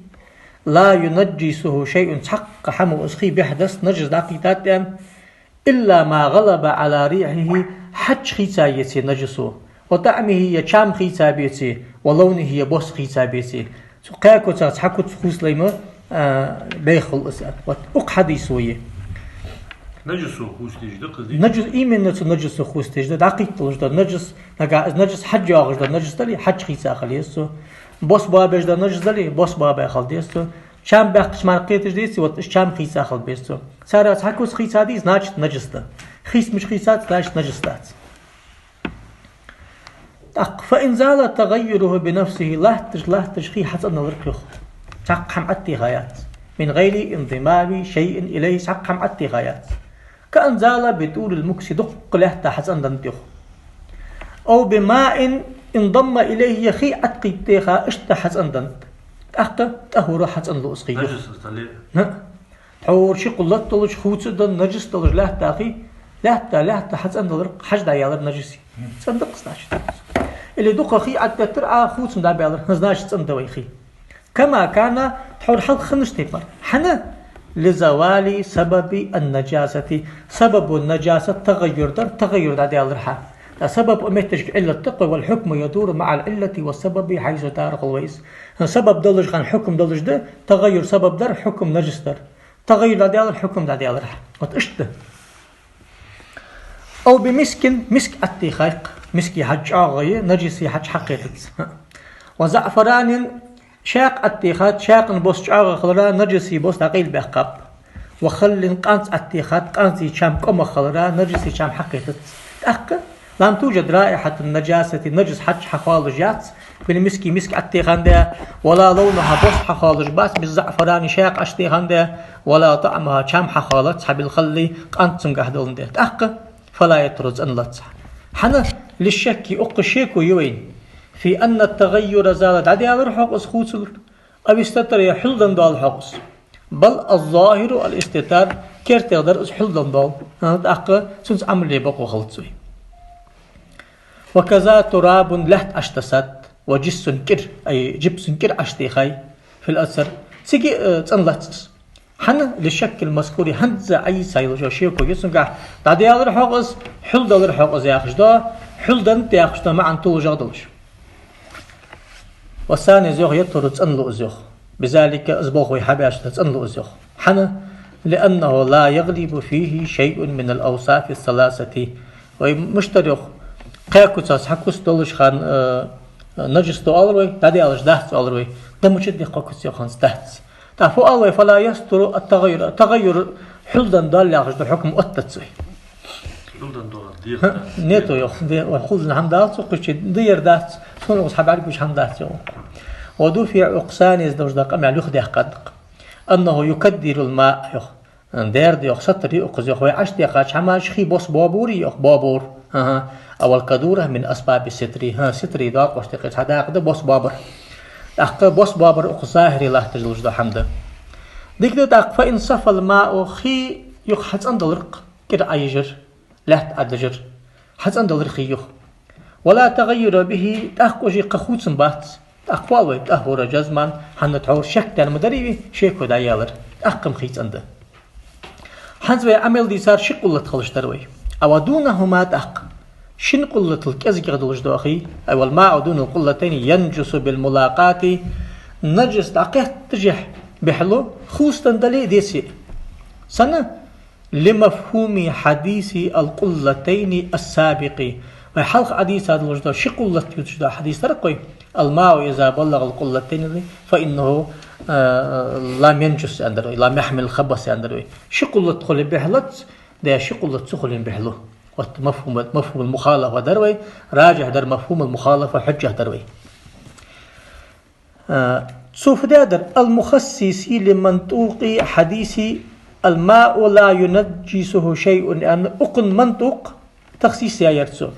لا ينجسه شيء, цхьаккха хӀамо из хий бӀехдац, нажас дӀакхийттад аьнна, إلا ما غلب على ريحه, хьаж хийца еце нажасо, وطعمه, е чам хийца беце, ولونه, е бос хийца беце. Цу кхаь куцах цхьа куц хувцале ма, а, бӀеха хул из. Вот укх хьадисо я. Нажасо хувцадеш да-кх из? Нажас, именно цу нажасо хувцадеш да, дӀакхийтталуш да нажас, нагахь из нажас хьаж йоагӀаш да нажас дале, хьаж хийца хила еза цо. Бос боабеш да нажас дале, бос боабаь хила деза цо. Чам баьккхача мара кхеташ деций, вот из чам хийца хила беза цо. Царех цхьа куц хийцадий, значит, нажас да. Хийца мича хийцац, значит, нажас дац. ТӀаккха فإن زال تغيره بنفسه, латташ, латташ хий хьацӀендалар-кх, йоах. Цхьаккха хӀама Ӏаттеха яц. من غير انضمام شيء إليه, цхьаккха хӀама Ӏаттеха яц. كأن زال بطول المكث, дуккха лаьтта хьацӀенданнад, йоах. أو بماء انضم إليه, е хий Ӏаткхийттеха, иштта хьацӀенданнад. ТӀаккха طهر, хьацӀенлу из хий, йоах. Нажас из дале а. ХӀаъ. Тхьовра ши кхоллат долаш, хувцаденна нажас долаш лаьтта хий, лаьтта, лаьтта хьацӀендалар-кх, хьаж дӀаяьлар нажасе. ЦӀенда-кх, значит. Или дукха хий Ӏаттеттар, а хувцам дӀабаьлар, значит, цӀенда вай хий. كما كان, тхьовра хьалха хиннача тайпара. ХӀана? لزوال سبب النجاسة. Сабабу наджасат тагӀайюр дар, тагӀайюр дӀадаьлар хьа. ТӀа сабаб укх метташка Ӏиллат да-кх вай, والحكم يدور مع العلة والسبب حيث دار, хул вай из. Сабаб долаш хана хьукм долаш да, тагӀайюр сабаб дар, хьукм нажас дар. ТагӀайюр дӀадаьлар, хьукм дӀадаьлар хьа. Вот иштта да. أو بمسك, миск Ӏаттехай-кх, миска хьаж чӀоагӀа я, нажаса хьаж хьакхетац. وزعفران, шаькъ Ӏаттехад, шаькъан бос чӀоагӀа хилара нажаса бос дӀакъайлабаьккхаб. وخل, къанз Ӏаттехад, къанза чам кӀомах хилара нажаса чам хьакхетац. ТӀаккха لم توجد رائحة النجاسة, нажас хьаж хьахоалаш яц, بالمسك, миск Ӏаттехандаь, ولا لونها, бос хьахоалаш бац, بالزعفران, шаькъ Ӏаттехандаь, ولا طعمها, чам хьахоалац хьа, بالخل, къанз цунгахь доландаь. ТӀаккха فلا يطهر, цӀенлац хьа. ХӀана? للشك, укхаза шеко я вайна. في أن التغير زال, дӀадаьлар-хьогӀ из хувцалур, أو استتر, е хьулденна доал-хьогӀ из. بل الظاهر الاستتار, кертера дар из хьулденна доал. ХӀа, тӀаккха цунца Ӏамал е бокъо хилац вай. وكذا تراب, лаьтта Ӏатессад, وجس, кӀира, ай, جبس, кӀира Ӏатехай, في الأثر, цига а, э, цӀенлац из. ХӀана? للشك المذكور, хӀанз Ӏайса йолча шеко я цунгахь, дӀадаьлар-хьогӀ из, хьулдалар-хьогӀ из яхаш да, хьулденнад яхаш да маӀан толашагӀа долаш. والثاني, из йоах, يطهر, цӀенлу из йоах. بذلك, из болх вай хьабаьча да цӀенлу из йоах. ХӀана? لأنه لا يغلب فيه شيء من الأوصاف الثلاثة. Вай мишта дар йоах, кхаь куцах цхьа куц долаш хана, э, нажас да оалар вай, дӀадаьлаш дац оалар вай. Да мичад-кх кхо куц йоах, хӀанз дац. ТӀаккха фу оал вай, فلا يستتر التغير, тагӀайюр хьулденна доал яхаш да хьукм оттадац вай. Хьулденна доал дехар. ХӀа, нету йоах, де, вай хьулденна хӀама далац, укхаза чу дӀаяр дац, цунах укхаза хьабӀаргагуш хӀама дац йоах. ودفع, укх санийс долаш да къамаьл юхадаьккхад-кх. أنه يكدر الماء йоах. Дер да йоах, сатар я укхаза йоах, вай Ӏатехача хӀамаша хий бос боаборий йоах, боабор. ХӀа-хӀа. والكدورة من أسباب الستر. ХӀа, ситра доакъошта юкъе цхьа дакъа да бос боабар. ТӀаккха бос боабар укх захӀире латташ долаш да хӀама да. Дика да тӀаккха, فإن صفى الماء, хий юха хьацӀендалар-кх, кӀира Ӏайижар, лаьтта Ӏадижар, хьацӀендалар хий юха. ولا تغير به, тӀаккха уже кхы хувцам бац. ТӀаккха фу оал вай, طهر جزما, хӀана, тхьовра шек даьнна ма дарий вай, шеко дӀаяьлар, тӀаккха-м хий цӀенда. ХӀанз вай Ӏамал дийцар ши къуллат хилаш дар вай. А ودونهما, тӀаккха шин къуллатал кӀезигагӀа долаш дола хий, أي والماء دون القلتين ينجس بالملاقاة, нажас дӀакхеттача бӀехлу, хувцаденна дале а, деце а. Сенна? لمفهوم حديث القلتين السابق. Вай хьалха хьадийца долаш да, ши къуллат ювцаш да хьадис дар-кх вай: «الماء إذا بلغ القلتين فإنه, а, لم ينجس», аьннадар вай, «لم يحمل الخبث», аьннадар вай. Ши къуллат хуле бехлац, да ши къуллат ца хуле бехлу. Вот мафхум, мафхумул мухалафа дар вай, ражихь дар мафхумул мухалафа, хьужжат дар вай. А, цо фу даьдар: «المخصص لمنطوق حديث الماء لا ينجسه شيء», аьнна, укхан мантукъ тахсис яьяр цо.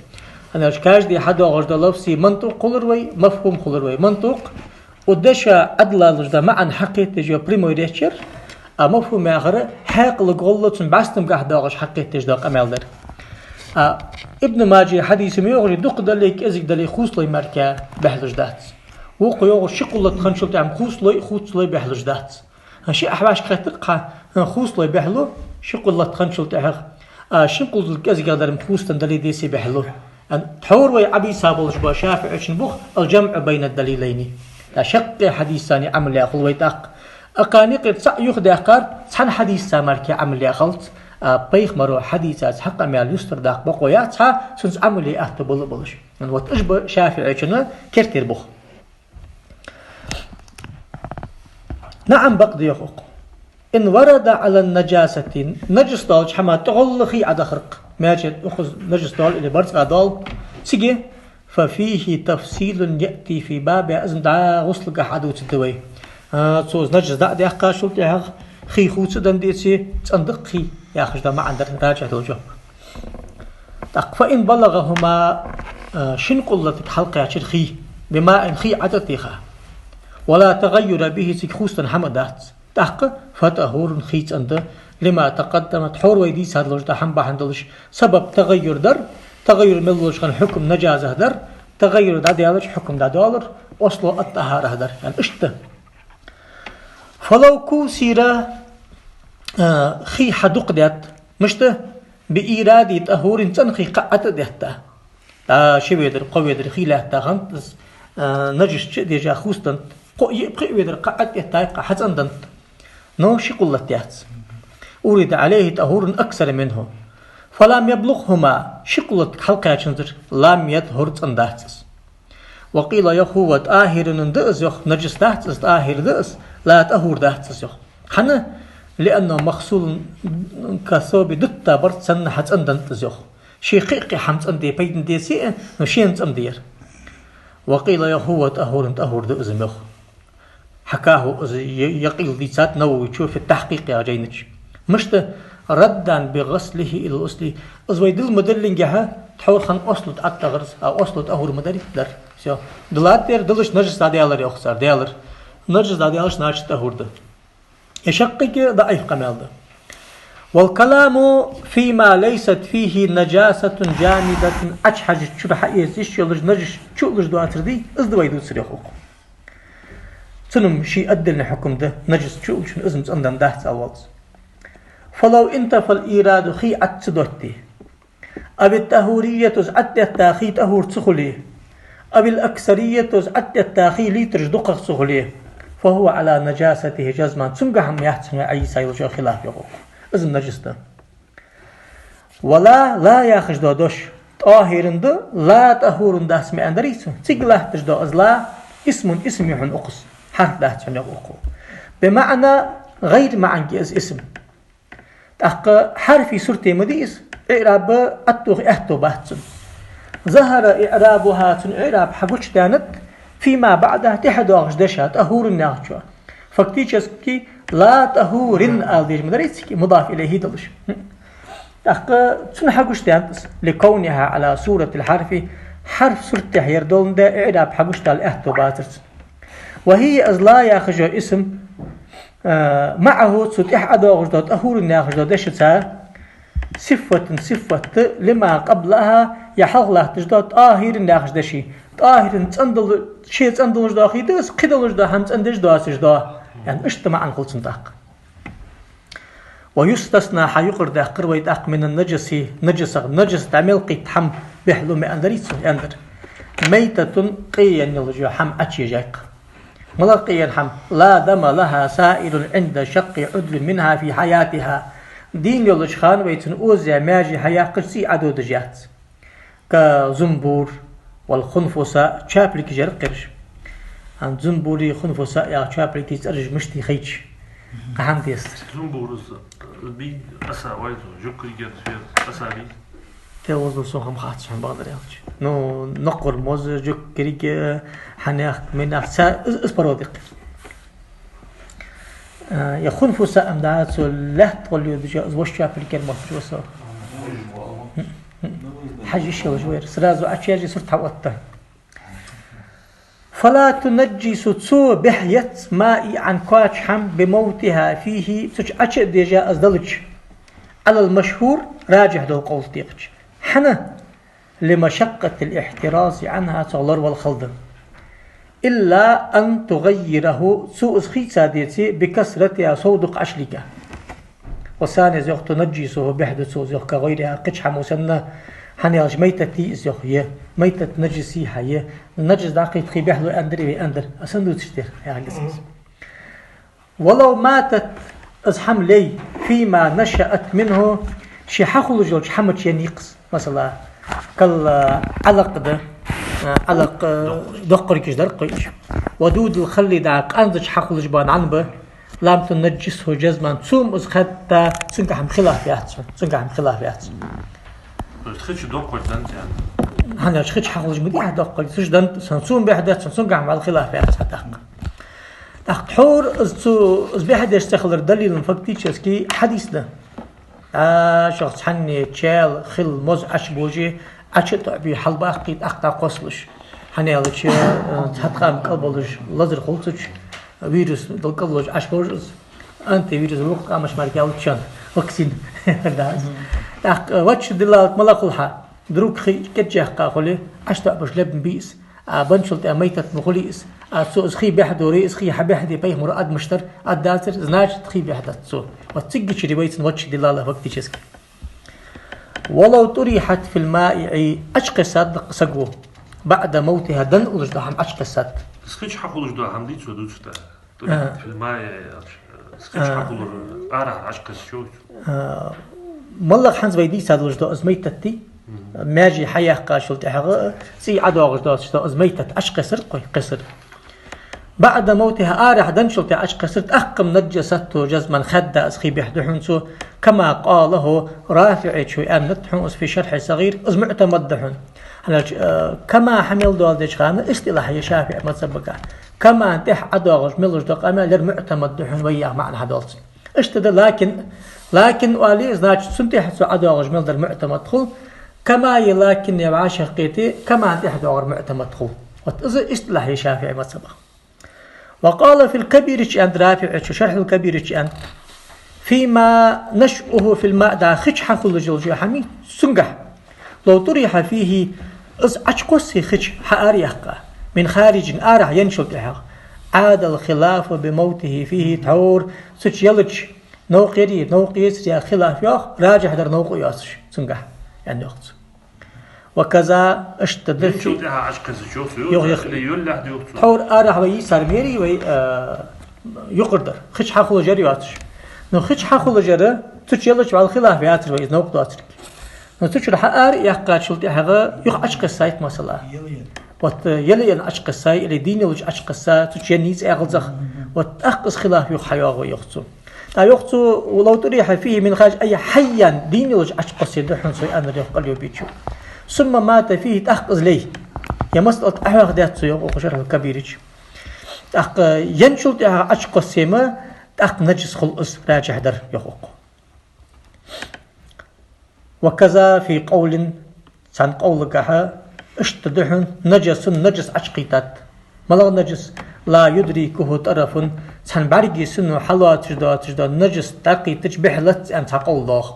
ХӀана аьлча каждый хьадоагӀаш дола лафзий мантукъ хулар вай, мафхум хулар вай. Мантукъ — укх деша Ӏадалалуш да маӀан хьакхеташ йола прямой речь яр, а мафхум яхар хьаькъала гӀолла цун бӀаьстамгахь доагӀаш хьакхеташ дола къамаьл дар. А Ибн Маджа хьадис ма йоагӀаш, дукха дале, кӀезига дале, хувцалой мара бехлуш дац. Вокхо йоагӀаш, ши къуллат хинначул тӀехьа хувцалой, хувцалой бехлуш дац. Ши ахьвашка хетар-кх, хувцалой бехлу ши къуллат хинначул тӀехьагӀа, а шин къуллат кӀезигагӀа дар хувцаденна дале, десе бехлу. Тхьовра вай Ӏабийца болаш ба ШафиӀийчун бух: «الجمع بين الدليلين». Да шаккхе хьадисаца Ӏамал яь хул вай тӀаккха. Акхарна юкъера цаӀ юхадаьккхар цхьан хьадисаца мара Ӏамал яь хилац, а пайхамара хьадисаца хьакъамаьл юстардаккха бокъо яц хьа, цунца Ӏамал е аьттув бала а болаш. Вот уж ба ШафиӀийчун кертера бух. نعم, бакъда, йоах укхо. «إن ورد على النجاسة», нажас долча хӀаман тӀагӀолла хий Ӏодахар-кх. Маьже укхаза нажас доал или барзкъа доал. Цига: «ففيه تفصيل يأتي في بابها», из дӀа гӀусла гӀолла Ӏодувцаргда вай. А, цо из нажас дӀа а даьккхачул тӀехьагӀа, хий хувцаденна деце, цӀенда-кх хий, яхаш да маӀан дар, ражихь дола жоп. ТӀаккха: «فإن بلغهما», а, шин къуллатага хьалкхаьчар хий, «بماء», хий Ӏо тӀатеха, «ولا تغير به», цига хувцаденна хӀама дац, тӀаккха «فطهور», хий цӀенда, «لما تقدم», тхьовра вай дийца долаш да хӀама бахьан долаш. Сабаб тагӀайюр дар, тагӀайюр мел долча хана хьукам нажасах дар, тагӀайюр дӀадаьлча хьукам дӀадоалар, аслу ат-тӀахӀара дар. ЯӀни иштта. «فلو كسر», а, хий хьадукха даьтта, мишта, «بإيراد طهور», цӀена хий кхаъ Ӏо тӀадетта. ДӀа ши ведар, кхо ведар хий лаьтта хиннад из, а, нажас чу а дежа хувцаденнад, кхо а, йиъ а, пхиъ а ведар кхаъ Ӏо тӀадетта, кхаъ хьацӀендан. Но ши къуллат яц. «أورد عليه طهور أكثر منه فلم يبلغهما», ши къуллатага хьалкхаьчанзар, «لم يطهر», цӀендац из. «وقيل», йоах, «هو طاهر», да из, йоах, нажас дац из, «طاهر» да из, «لا طهور» дац из, йоах. ХӀана? «لأنه مغسول كالثوب», дутта барзкъа санна хьацӀенденнад из, йоах. Ше кхы а кхы хӀама цӀенде пайдане деце а, но шийна цӀенде яр. «وقيل», йоах, «هو طهور», тӀахӀур да из, йоах. حكاه, из я-, я къийла дийцад Нававийчо «في التحقيق» яхача жайна чу. Мишта? «ردا بغسله إلى الأصل». Из вай дилла ма даллингехьа, тхьовра хинна аслу тӀа Ӏоттадар из, а аслу тӀахӀур ма дарий, дар. Всё. Диллад ер, диллача нажас дӀадаьлар, йоах цар, даьлар. Нажас дӀадаьлча, значит, тӀахӀур да. Е шаккхе даӀиф къамаьл да. «والكلام فيما ليست فيه نجاسة جامدة», Ӏочухьежача чура хьаэца йиш йолаш нажас чу а луш доацар дий, из да вай дувцар, йоах укхо. Цунна-м ший отдельный хьукам да, нажас чу а лучун из-м цӀендан дац алвалц. «فلو انتفى الإيراد», хий Ӏо ца детте, «أو الطهورية», из Ӏо тӀадетта хий тӀахӀур ца хуле, «أو الأكثرية», из Ӏо тӀадетта хий литраш дукхагӀа ца хуле, «فهو على نجاسته جزما», цунгахьа-м яц хьона Ӏийса йолча хилаф, йоах укхо. Из-м нажас да. «ولا», «لا» яхаш дола дош «طاهر» да, «لا طهور» дац ма аьннадарий цо. Цига латташ дола из «لا» اسم, исм я хьона укхаза, хьарф дац хьона, йоах укхо. «بمعنى غير», маӀанга я из исм. ТӀаккха хьарфий сурте ма дий из, иӀраб Ӏотоха аьттув бац цун. «ظهر إعرابها», цун иӀраб хьагучадаьннад, «فيما بعدها», тӀехьа доагӀача деша, «طهور» яхача. Фактически «لا طهور» ала дезаш ма дарий цига, мудаф илайхӀи долаш. ТӀаккха цун хьагучадаьннад из, «لكونها على صورة الحرف», хьарф суртехь ер доландаь, иӀраб хьагучадала аьттув бацар цун. «وهي», из «لا» яхаш йола исм, а, «معه», цу тӀехьа ӀодоагӀаш дола «طهور» яхаш дола дешаца, «صفة», сифат да, «لما قبلها», е хьалха латташ дола «طاهر» яхаш деший. «طاهر» цӀендала-, ше цӀендалуш дола хий да из, кхыдолуш дола хӀама цӀендеш доацаш дола. ЯӀни иштта маӀан хул цун тӀаккха. «ويستثنى», хьаюкъара даьккхар вай тӀаккха, «من النجس», нажасах, нажас дӀа мел кхийтта хӀама бехлу ма аьннадарий цо, аьннадар. «ميتة», къе енна йолаш йола хӀама Ӏочуежай-кх. МалагӀа къе енна хӀама? «لا دم لها سائل عند شق عضو منها في حياتها». Дийна йолча хана вай цун оза яь маьже хьаяьккхача цӀий Ӏододаш яц. كالزنبور والخنفساء, чоапилгаш яр-кх ераш. ХӀанз зунбури хунфуса яха чоапилгий цӀераш мишта я хайча, кхы хӀама дестар. Зунбурас бий, аса вайзо, жугтий кӀириг, аса бий. Те вазлу сох хӀама хац хьона, бакъдар аьлча. Ну, нокхар моз, жугтий кӀириг, хьанех, минех, цхьа из, из порода я-кх. А, е хунфуса ам да, цо лаьтта гӀолла йодаш, из вож чоапилгера мотташ ва со. Хьажа йиш йолаш ва ер. Сразу Ӏочуерже сурт хьаотта. فلا تنجس, цо бӀехъяц, مائعا, коача хӀама, بموتها فيه, цу чу Ӏочу а дежа из далча, على المشهور, раджихь дола къовл тӀа дехача. ХӀана? لمشقة الاحتراز عنها, цох лоравала хала да. إلا أن تغيره, цо из хийца деце, بكثرتها, сов дукха Ӏочулийга. والثاني, из йоах, تنجسه, бӀехду цо из йоах, كغيرها, кхыча хӀамо санна, хӀана аьлча майтат я из йоах, е майтат нажас я хьа, е нажас дӀакхийтта хий бӀехлу аьннадар вай, аьннадар, а сенна дувцаш дар, яхилга да из. ولو ماتت, из хӀама лей, فيما نشأت منه, ше хьахулаш йолча хӀама чу енна я-кх из. Масала, كالعلق да, а, Ӏалакъ, а, доккхаргаш дар-кх уж. ودود الخل, дӀа къанза чу хьахулаш бола нӀанба, لم تنجسه جزما, цо-м из хаьдда, цунгахьа-м хилаф яц хьона, цунгахьа-м хилаф яц. То есть хи чу доккхаргаш да-кх цӀена. ХӀана аьлча хи чу хьахулаш ма дий хьа доккхаргаш, цу чу да-кх, цун цо-м бӀехдоацаш, цунгахьа-м вӀалла хилаф яц хьа тӀаккха. ТӀаккха тхьовра из цо, из бӀехдеш ца хилара далил-м фактически хьадис да. А, шух цхьанне чел, хил, моз Ӏочубоже, Ӏочу а тоӀабе хьалбаккхе, тӀаккха дӀакхоссалаш. ХӀана аьлча, э, цхьа ткъам кӀал болаш, лазар хул цу чу, вирус дала кӀал луш Ӏочубож из. Антивирус вокх къамаш мара кӀел чан, вакцина. Да. ТӀаккха, э, вочча диллалат малагӀа хул хьа? Друг хий кӀеджаьккха хуле, ӀочутоӀабеш леб ма бий из. А бенначул тӀехьа майтат ма хулий из. А цо из хий бӀехдоре, из хий хьабӀехде пайхамара адамашта дар, ад дацар, значит, хий бӀехдац цо. Вот цигача ривайца вочча диллалат фактически. ولو طرحت في المائع, Ӏочукхессад-кх саго, بعد موتها, денна уллаш дола хӀама Ӏочукхессад. Из хи чу хьахулаш дола хӀама дий цо дувцаш да? طرحت في المائع, из хи чу хьахулар, арахьара Ӏочукхессача. А, моллагӀа хӀанз вай дийца долаш да из майтат дий, маьже хьаяьккхачул тӀехьагӀа цӀий ӀодоагӀаш доацаш да из майтат, Ӏочукхессар-кх вай, кхессар. بعد موتها, арахьа денначул тӀехьа Ӏочукхессар, тӀаккха-м نجسته جزما, хаьдда из хий бӀехдо хьона цо, كما قاله, РафиӀечо аьннад хьона из في شرح الصغير, из муӀтамад да хьона. ХӀана аьлча, э, كما хӀама мел доаладеча хана истилахь я ШафиӀий мазхӀабагахьа. كما-н тӀехьа ӀодоагӀаш мел луш дола къамаьл, ер муӀтамад да хьона вай яха маӀан хьадоал цун. Иштта да لكن, لكن оале, значит, цунна тӀехьа цо ӀодоагӀаш мел дар муӀтамад хул. كما е لكن е вӀашагӀкхете, كما-н тӀехьа доагӀар муӀтамад хул. Вот из истилахь я ШафиӀий мазхӀабах. وقال في الكبير чу аьннад РафиӀечо, شرح الكبير чу аьннад: فيما نشأه في الماء, дӀа хи чу хьахулаш йола хӀама, цунгахьа. لو طرح فيه, из Ӏочукхоссе хи чу хьаара яьккха, من خارج, арахьа енначул тӀехьагӀа, عاد الخلاف بموته فيه, тхьовра цу чу елча, новкъа ярий, новкъа яцарий яха хилаф йоах, раджихь дар новкъа а йоацаш цунгахьа, аьнна йоах цо. وكذا, иштта да фи-, Енначул тӀехьа Ӏочукхессача йоах цо, йоах, йоах. Или йоллехь да йоах цо. Тхьовра арахьа вай йийцар ма ярий вай, а, юкъара дар. Хи чу хьахулаш яр йоацаш. Ну, хи чу хьахулаш яр, цу чу елча вӀалла хилаф яцар вай, из новкъа доацилга. Ну, цу чура хьаара а яьккхачул тӀехьагӀа юха Ӏочукхессай-кх, масала. Яле а. Вот, э, яле а Ӏочукхессай, или дийна йолча Ӏочукхесса, цу чу еннийца эгӀалзах. Мгм. Вот тӀаккха из хилаф юха хьайоагӀа йоах цо. ТӀаккха йоах цо: ولو طرح فيه من خارج, أي حيا, дийна йолча Ӏочукхоссе да хьона цо, аьннар йоах къулъюбийчо. ثم مات فيه, тӀаккха из лей. Е масъала тӀа Ӏохьоахадаьд цо, йоах укхо, شرح الكبير чу. ТӀаккха енначул тӀехьагӀа Ӏочукхоссе-м, тӀаккха нажас хул из, раджихь дар, йоах укхо. وكذا في قول, цхьан къовлагахьа иштта да хьона: نجس, нажас Ӏочукхийттад. МалагӀа нажас? لا يدركه طرف, цхьан бӀаргий сино хьалоацаш доацаш дола нажас дӀакхийттача бӀехлац аьнна цхьа къовл доагӀа.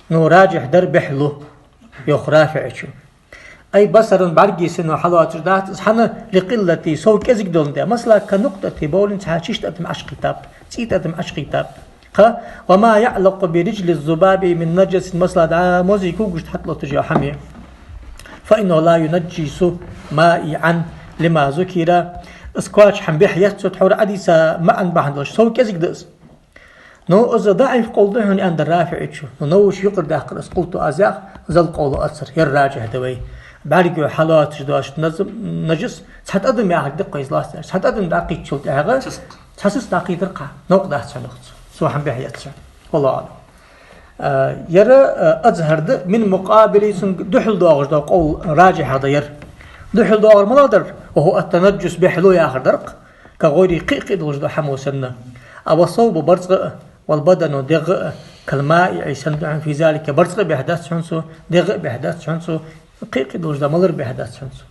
Ну, раджихь дар бӀехлу, йоах РафиӀечо. أي بصر, бӀаргий сино хьалоацаш дац из, хӀана? لقلته, сов кӀезига доландаь. Масала, كنقطة بول, цхьа чиста адам Ӏочукхийттаб, цӀийта адам Ӏочукхийттаб. Кхы: وما يعلق برجل الذباب من نجس, масала, дӀа мозий когашта хьатӀалотташ йола хӀама. فإنه لا ينجس مائعا لما ذكر. Из коача хӀама бӀехъяц цо, тхьовра Ӏодийца маӀан бахьан долаш, сов кӀезига да из. Но из даӀиф къовл да хьона, аьннадар РафиӀийчо. Но Нававийс юкъера даьккхар из, къулту, аз йоах, из ал къовл оцар, ер ражихь да вай. БӀаргагу хьалоацаш доаца наз-, нажас цхьа тӀадам яхар да-кх из лоацца. Цхьа тӀадам дӀакхийттачул тӀехьагӀа цхьа сиска дӀакхийттар-кх, новкъа дац хьона укхаза. Цо хӀама бӀехъяц хьона. Валлаху аӀлам. А, ер, а, азхьар да, мин мукъабили, цунга духьал доагӀаш дола къовл ражихь да ер. Духьал доагӀар малагӀа дар? Ва хӀува ат-танаджжус, бӀехло яхар дар-кх. Ка гӀайрихӀи, кхы а, кхы а долаш дола хӀамо санна. А ва совбу, барзкъа а, вал бадану, дегӀ а, кал маиӀи, санна да хьона, фи залика, барзкъа а бӀехдац хьона цо, дегӀ а бӀехдац хьона цо, кхы а, кхы а долаш дола малар бӀехдац хьона цо.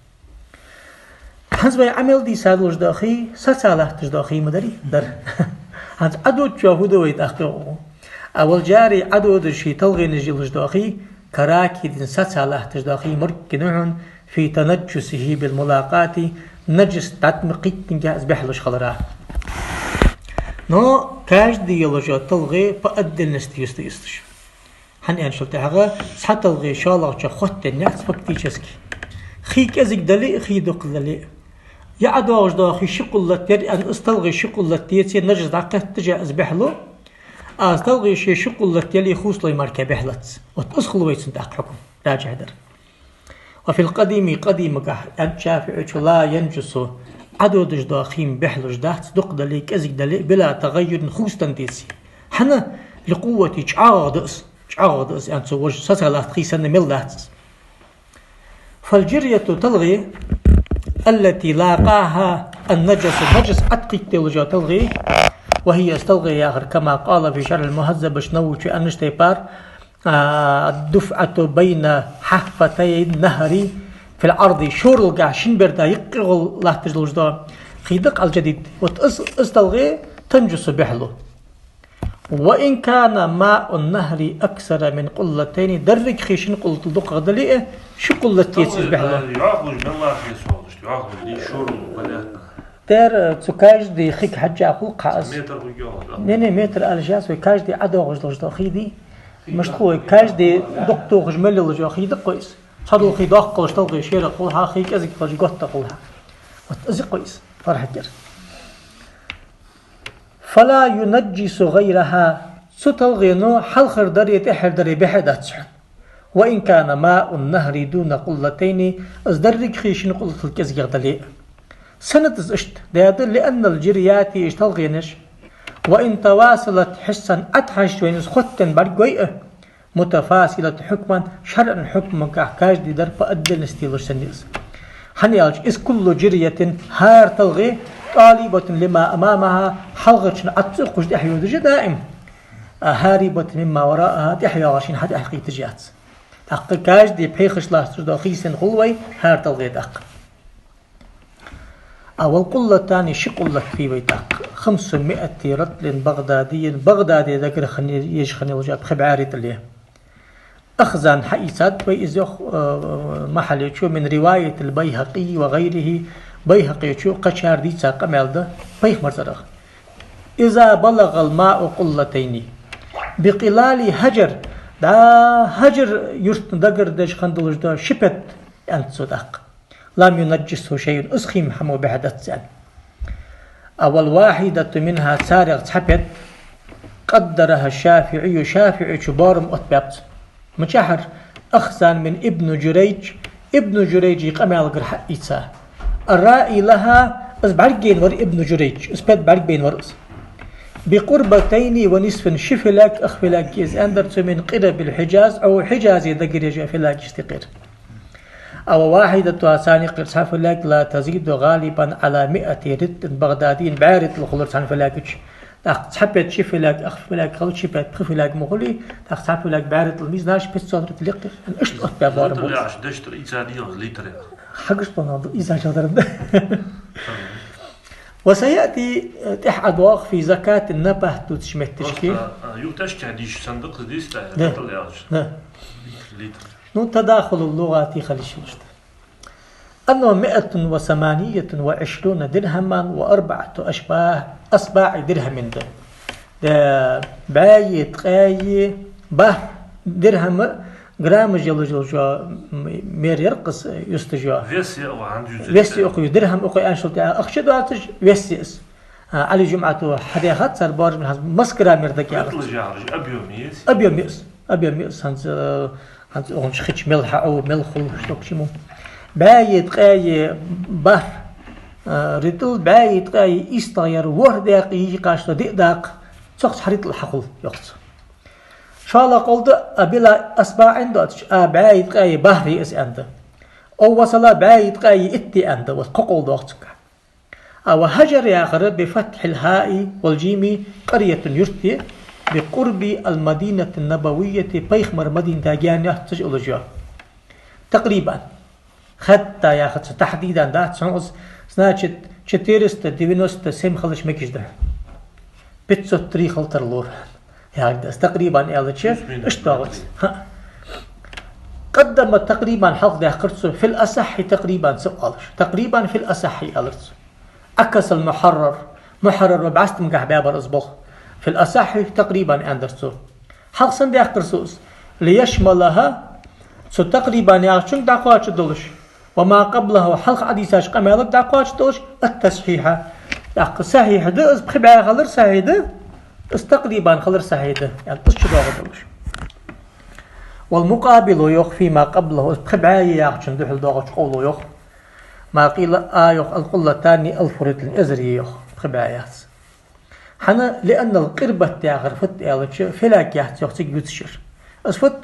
ХӀанз вай Ӏамал дийца долаш дола хий, саца латташ дола хий ма дарий, дар. ХӀанз Ӏододачоа фу ду вай тӀаккха? А вал джари, Ӏододаш ший талгӀенаш йолаш дола хий, ка ракидин, саца латташ дола хий мара гина хьона, фи танаджжусихӀи бил мулакъати, нажас дӀатӀакхийттинге из бӀехлуш хилара. Но каждый йолаш йола талгӀе по отдельности юста йисташ. ХӀана аьнначул тӀехьагӀа цхьа талгӀе шоллагӀчох хоттаденна яц фактически. Хий кӀезига дале а, хий дукха дале а. Е ӀодоагӀаш дола хий ши къуллат яр аьнна, из талгӀе ши къуллат деце, нажас дӀакхетташ а из бӀехлу, а из талгӀе ше ши къуллат яле, хувцалой мара бӀехлац. Вот из хул вай цун тӀаккха хьукам, ражихь дар. Ва фил къадими, къадимагахь, аьннад ШафиӀийчо, ла янджусу, Ӏододаш дола хий-м бӀехлуш дац, дукха дале а, кӀезига дале а, била тагӀайюрин, хувцаденна деце. ХӀана? Ли къувватихӀи, чӀоагӀагӀа да из, чӀоагӀагӀа да из, аьннад цо, вож саца латта хий санна мел дац из. Фал джирьяту, талгӀе, аллати лакъахӀа ан-наджасу, нажас Ӏодакхийтта йолаш йола талгӀе, ва хӀия, из талгӀе яхар, кама къала фи шархӀил мухӀаззаб, Нававийчо аьннача тайпара, а, дуфӀату байна хьаффатайн нахӀри фил Ӏарди, шоралгахь шин берда юкъе гӀолла латташ долаш дола хий да-кх, ал-джадид. Вот из, из талгӀе танджусу, бӀехлу. Ва ин кана маун-нахӀри аксара мин къуллатайни, деррига хий шин къуллатал дукхагӀа дале а, ши къуллат деце из бӀехлу. Йоахаш мел латташ, йоахаш, ди шорал балетна. Тера цу каждый хига хьежжа хул-кх из. Метр хул йоах, да? Не, не, метр ала йиш яц вай, каждый ӀодоагӀаш долаш дола хий дий. Мишта хул вай, каждый дукха тохаш мел йолаш йола хий да-кх из. Цхьадола хий доккха хилча, талгӀе шера хул хьа, хий кӀезига хилча, готта хул хьа. Вот из я-кх из, фархьагера. Фала юнаджжису гӀайрахӀа, цу талгӀено хьалхара даре, тӀехьара даре бӀехдац хьона. Ва ин кана маун-нахӀри дуна къуллатайни, из деррига хий шин къуллатал кӀезигагӀа дале а. Сенна да из иштта? Даьда, лианнал джирьяти, уж талгӀенаш, ва ин тавасалат хьиссан, Ӏодхьажача вайна из хоттаденна бӀаргагой а, мутафасилатун хьукман, шарӀан хьукмагахь каждый дар по отдельности йолаш санна я из. ХӀана аьлча, из куллу джирьятин, хӀара талгӀе, тӀалибатун лима амамахӀа, хьалхарчунна Ӏоццу кхувш тӀехьа йодаш я даим, а хӀарибатун мимма вараахӀа, тӀехьа йоагӀачунна хьатӀехьакхийтташ яц. ТӀаккха каждый пхьегӀаш латташ дола хий санна хул вай хӀара талгӀе тӀаккха. А вал къуллатани, ши къуллат хий вай тӀаккха. Хамсумиати ратлин багӀдадиййин, БагӀдаде дагара хинна еш хинна йола пхи бӀаьрий тӀал я. Ахзан хьаийцад вай из, йоах, э, Махьаллийчо, мин риваятил БайхӀакъийи ва гӀайрихӀи, БайхӀакъийчо, кхычар дийца къамаьл да Пайхамара цӀерагӀа. Иза балагӀал мау къуллатайни. Бикъилали Хьажар, дӀа Хьажар-юртана дагара деш хинна долаш дола ши пет, аьннад цо тӀаккха. Лам юнаджжисхӀу шайъун, из хий-м хӀамо бӀехдац аьнна. А вал вахьидату минхӀа, царех цхьа пет, къаддарахӀа ШафиӀийю, ШафиӀийчо боарам оттабаьб цунна. Мичахьара? Ахзан мин Ибн Джурайдж, Ибн Джурайдже къамаьлагара хьаийца. Ар-раи лахӀа, из бӀаргабайна вар Ибн Джурайдж, из пет бӀаргабайна вар из. Бикъурбатайни ва нисфин, ши фелаг, ах фелаг я из, аьннадар цо, мин къирабил Хьиджаз, Ӏо Хьиджазе дагара еш йола фелаг йисте кхера. А ва вахьидатухӀа, царна юкъера цхьа фелаг, ла тазиду гӀалибан Ӏала миати ритлин багӀдадиййин, бӀаь ритлал хулар цхьан фелага чу. ТӀаккха цхьа пет ши фелаг, ах фелаг хилча, ши пет пхи фелаг ма хулий, тӀаккха цхьа фелаг бӀаь ритлал мийза, наш пятьсот ритлал я-кх. Иштта оттабаь боарам ба. Литр яхаш, дешдар ийца дийгӀа литр яхаш. Хьагуш бана ду, ийза чалдар да. Ва саяти, э, тӀехьа ӀодоагӀа, фи закатин, напагӀа дувцача метташка. Просто, а, юха тӀехьа дийша санна да-кх из дийца, да. Литр яхаш. Да. Литр. Ну, тадахулул лугӀати хила йиш йолаш да. Аннаху миатун ва саманиятун ва ишруна дирхӀаман ва арбаӀату ашбаӀ, асбаӀи дирхӀамин да. Да, бӀаьи ткъаьи бархӀ дирхӀама граммаш йолаш йола мера яр-кх из, юсташ йола. Вес я укхо, хӀанз юсташ. Вес я укхо, дирхӀам укхо аьнначул тӀехьагӀа ахча доацаш, вес я из. А, Ӏали ЖумӀата хьадаьхад цар боарам, хӀанз масса грамм да кӀалац. Ритӏл яхар объём я из? Объём я из. Объём я из, хӀанз, э, хӀанз укхун чу хи чу мел хьаӀу, мел хул, что к чему. БӀаьи ткъаьи бархӀ, э, ритӏл, бӀаьи ткъаьи ийс дагӀа яр, ворхӀ даькъе йийкъача диъ дакъа, цох цхьа ритӏл хьахул, йоах цо. ШоллагӀа къовл да, а بلا أصبع доацаш, а бӀаьи ткъаьи бархӀ я из аьнна да. أو وصل, бӀаьи ткъаьи итт я аьнна да, вот кхо къовл да цунга. А وهجر яхар بفتح الهاء والجيم قرية, юрт я, بقرب المدينة النبوية, пайхамара Мадинатах гаьна йоацаш уллаш я. تقريبا. حتى яхача تحديدا дац хьона из, значит, четыреста девяносто семь хилча мегаш да. Пятьсот три хила тарлора. Яхар да из, تقريبا аьлча, плюс-минус иштта да из. Ха. قدم تقريبا хьалха даьккхар цо, في الأصح تقريبا ца оалаш. تقريبا في الأصح аьлар цо. عكس المحرر. Мухьаррар ва бӀаьстамгахьа баьбар из болх. في الأصح تقريبا аьннадар цо. Хьалха сенна даьккхар цо из? ليشملها, цу تقريبا яхачунга дӀакхоачаргдолаш, وما قبله, хьалха Ӏодийцача къамаьлага дӀакхоачаргдолаш, التصحيح. ТӀаккха сахьихь да из, пхи бӀаь хилар сахьихь да, из تقريبا хилар сахьихь да, яъни из чудоагӀа долаш. والمقابل, йоах, فيما قبله, из пхи бӀаь я яхачунна духьал доагӀача къовло, йоах. ما قيل, а, йоах, القلتان ألف رطل, эзар я, йоах, пхи бӀаь яц. ХӀана, لأن القربة яхар фуд аьлча, фелаг яц, йоах, цига ювцаш яр. Из фуд,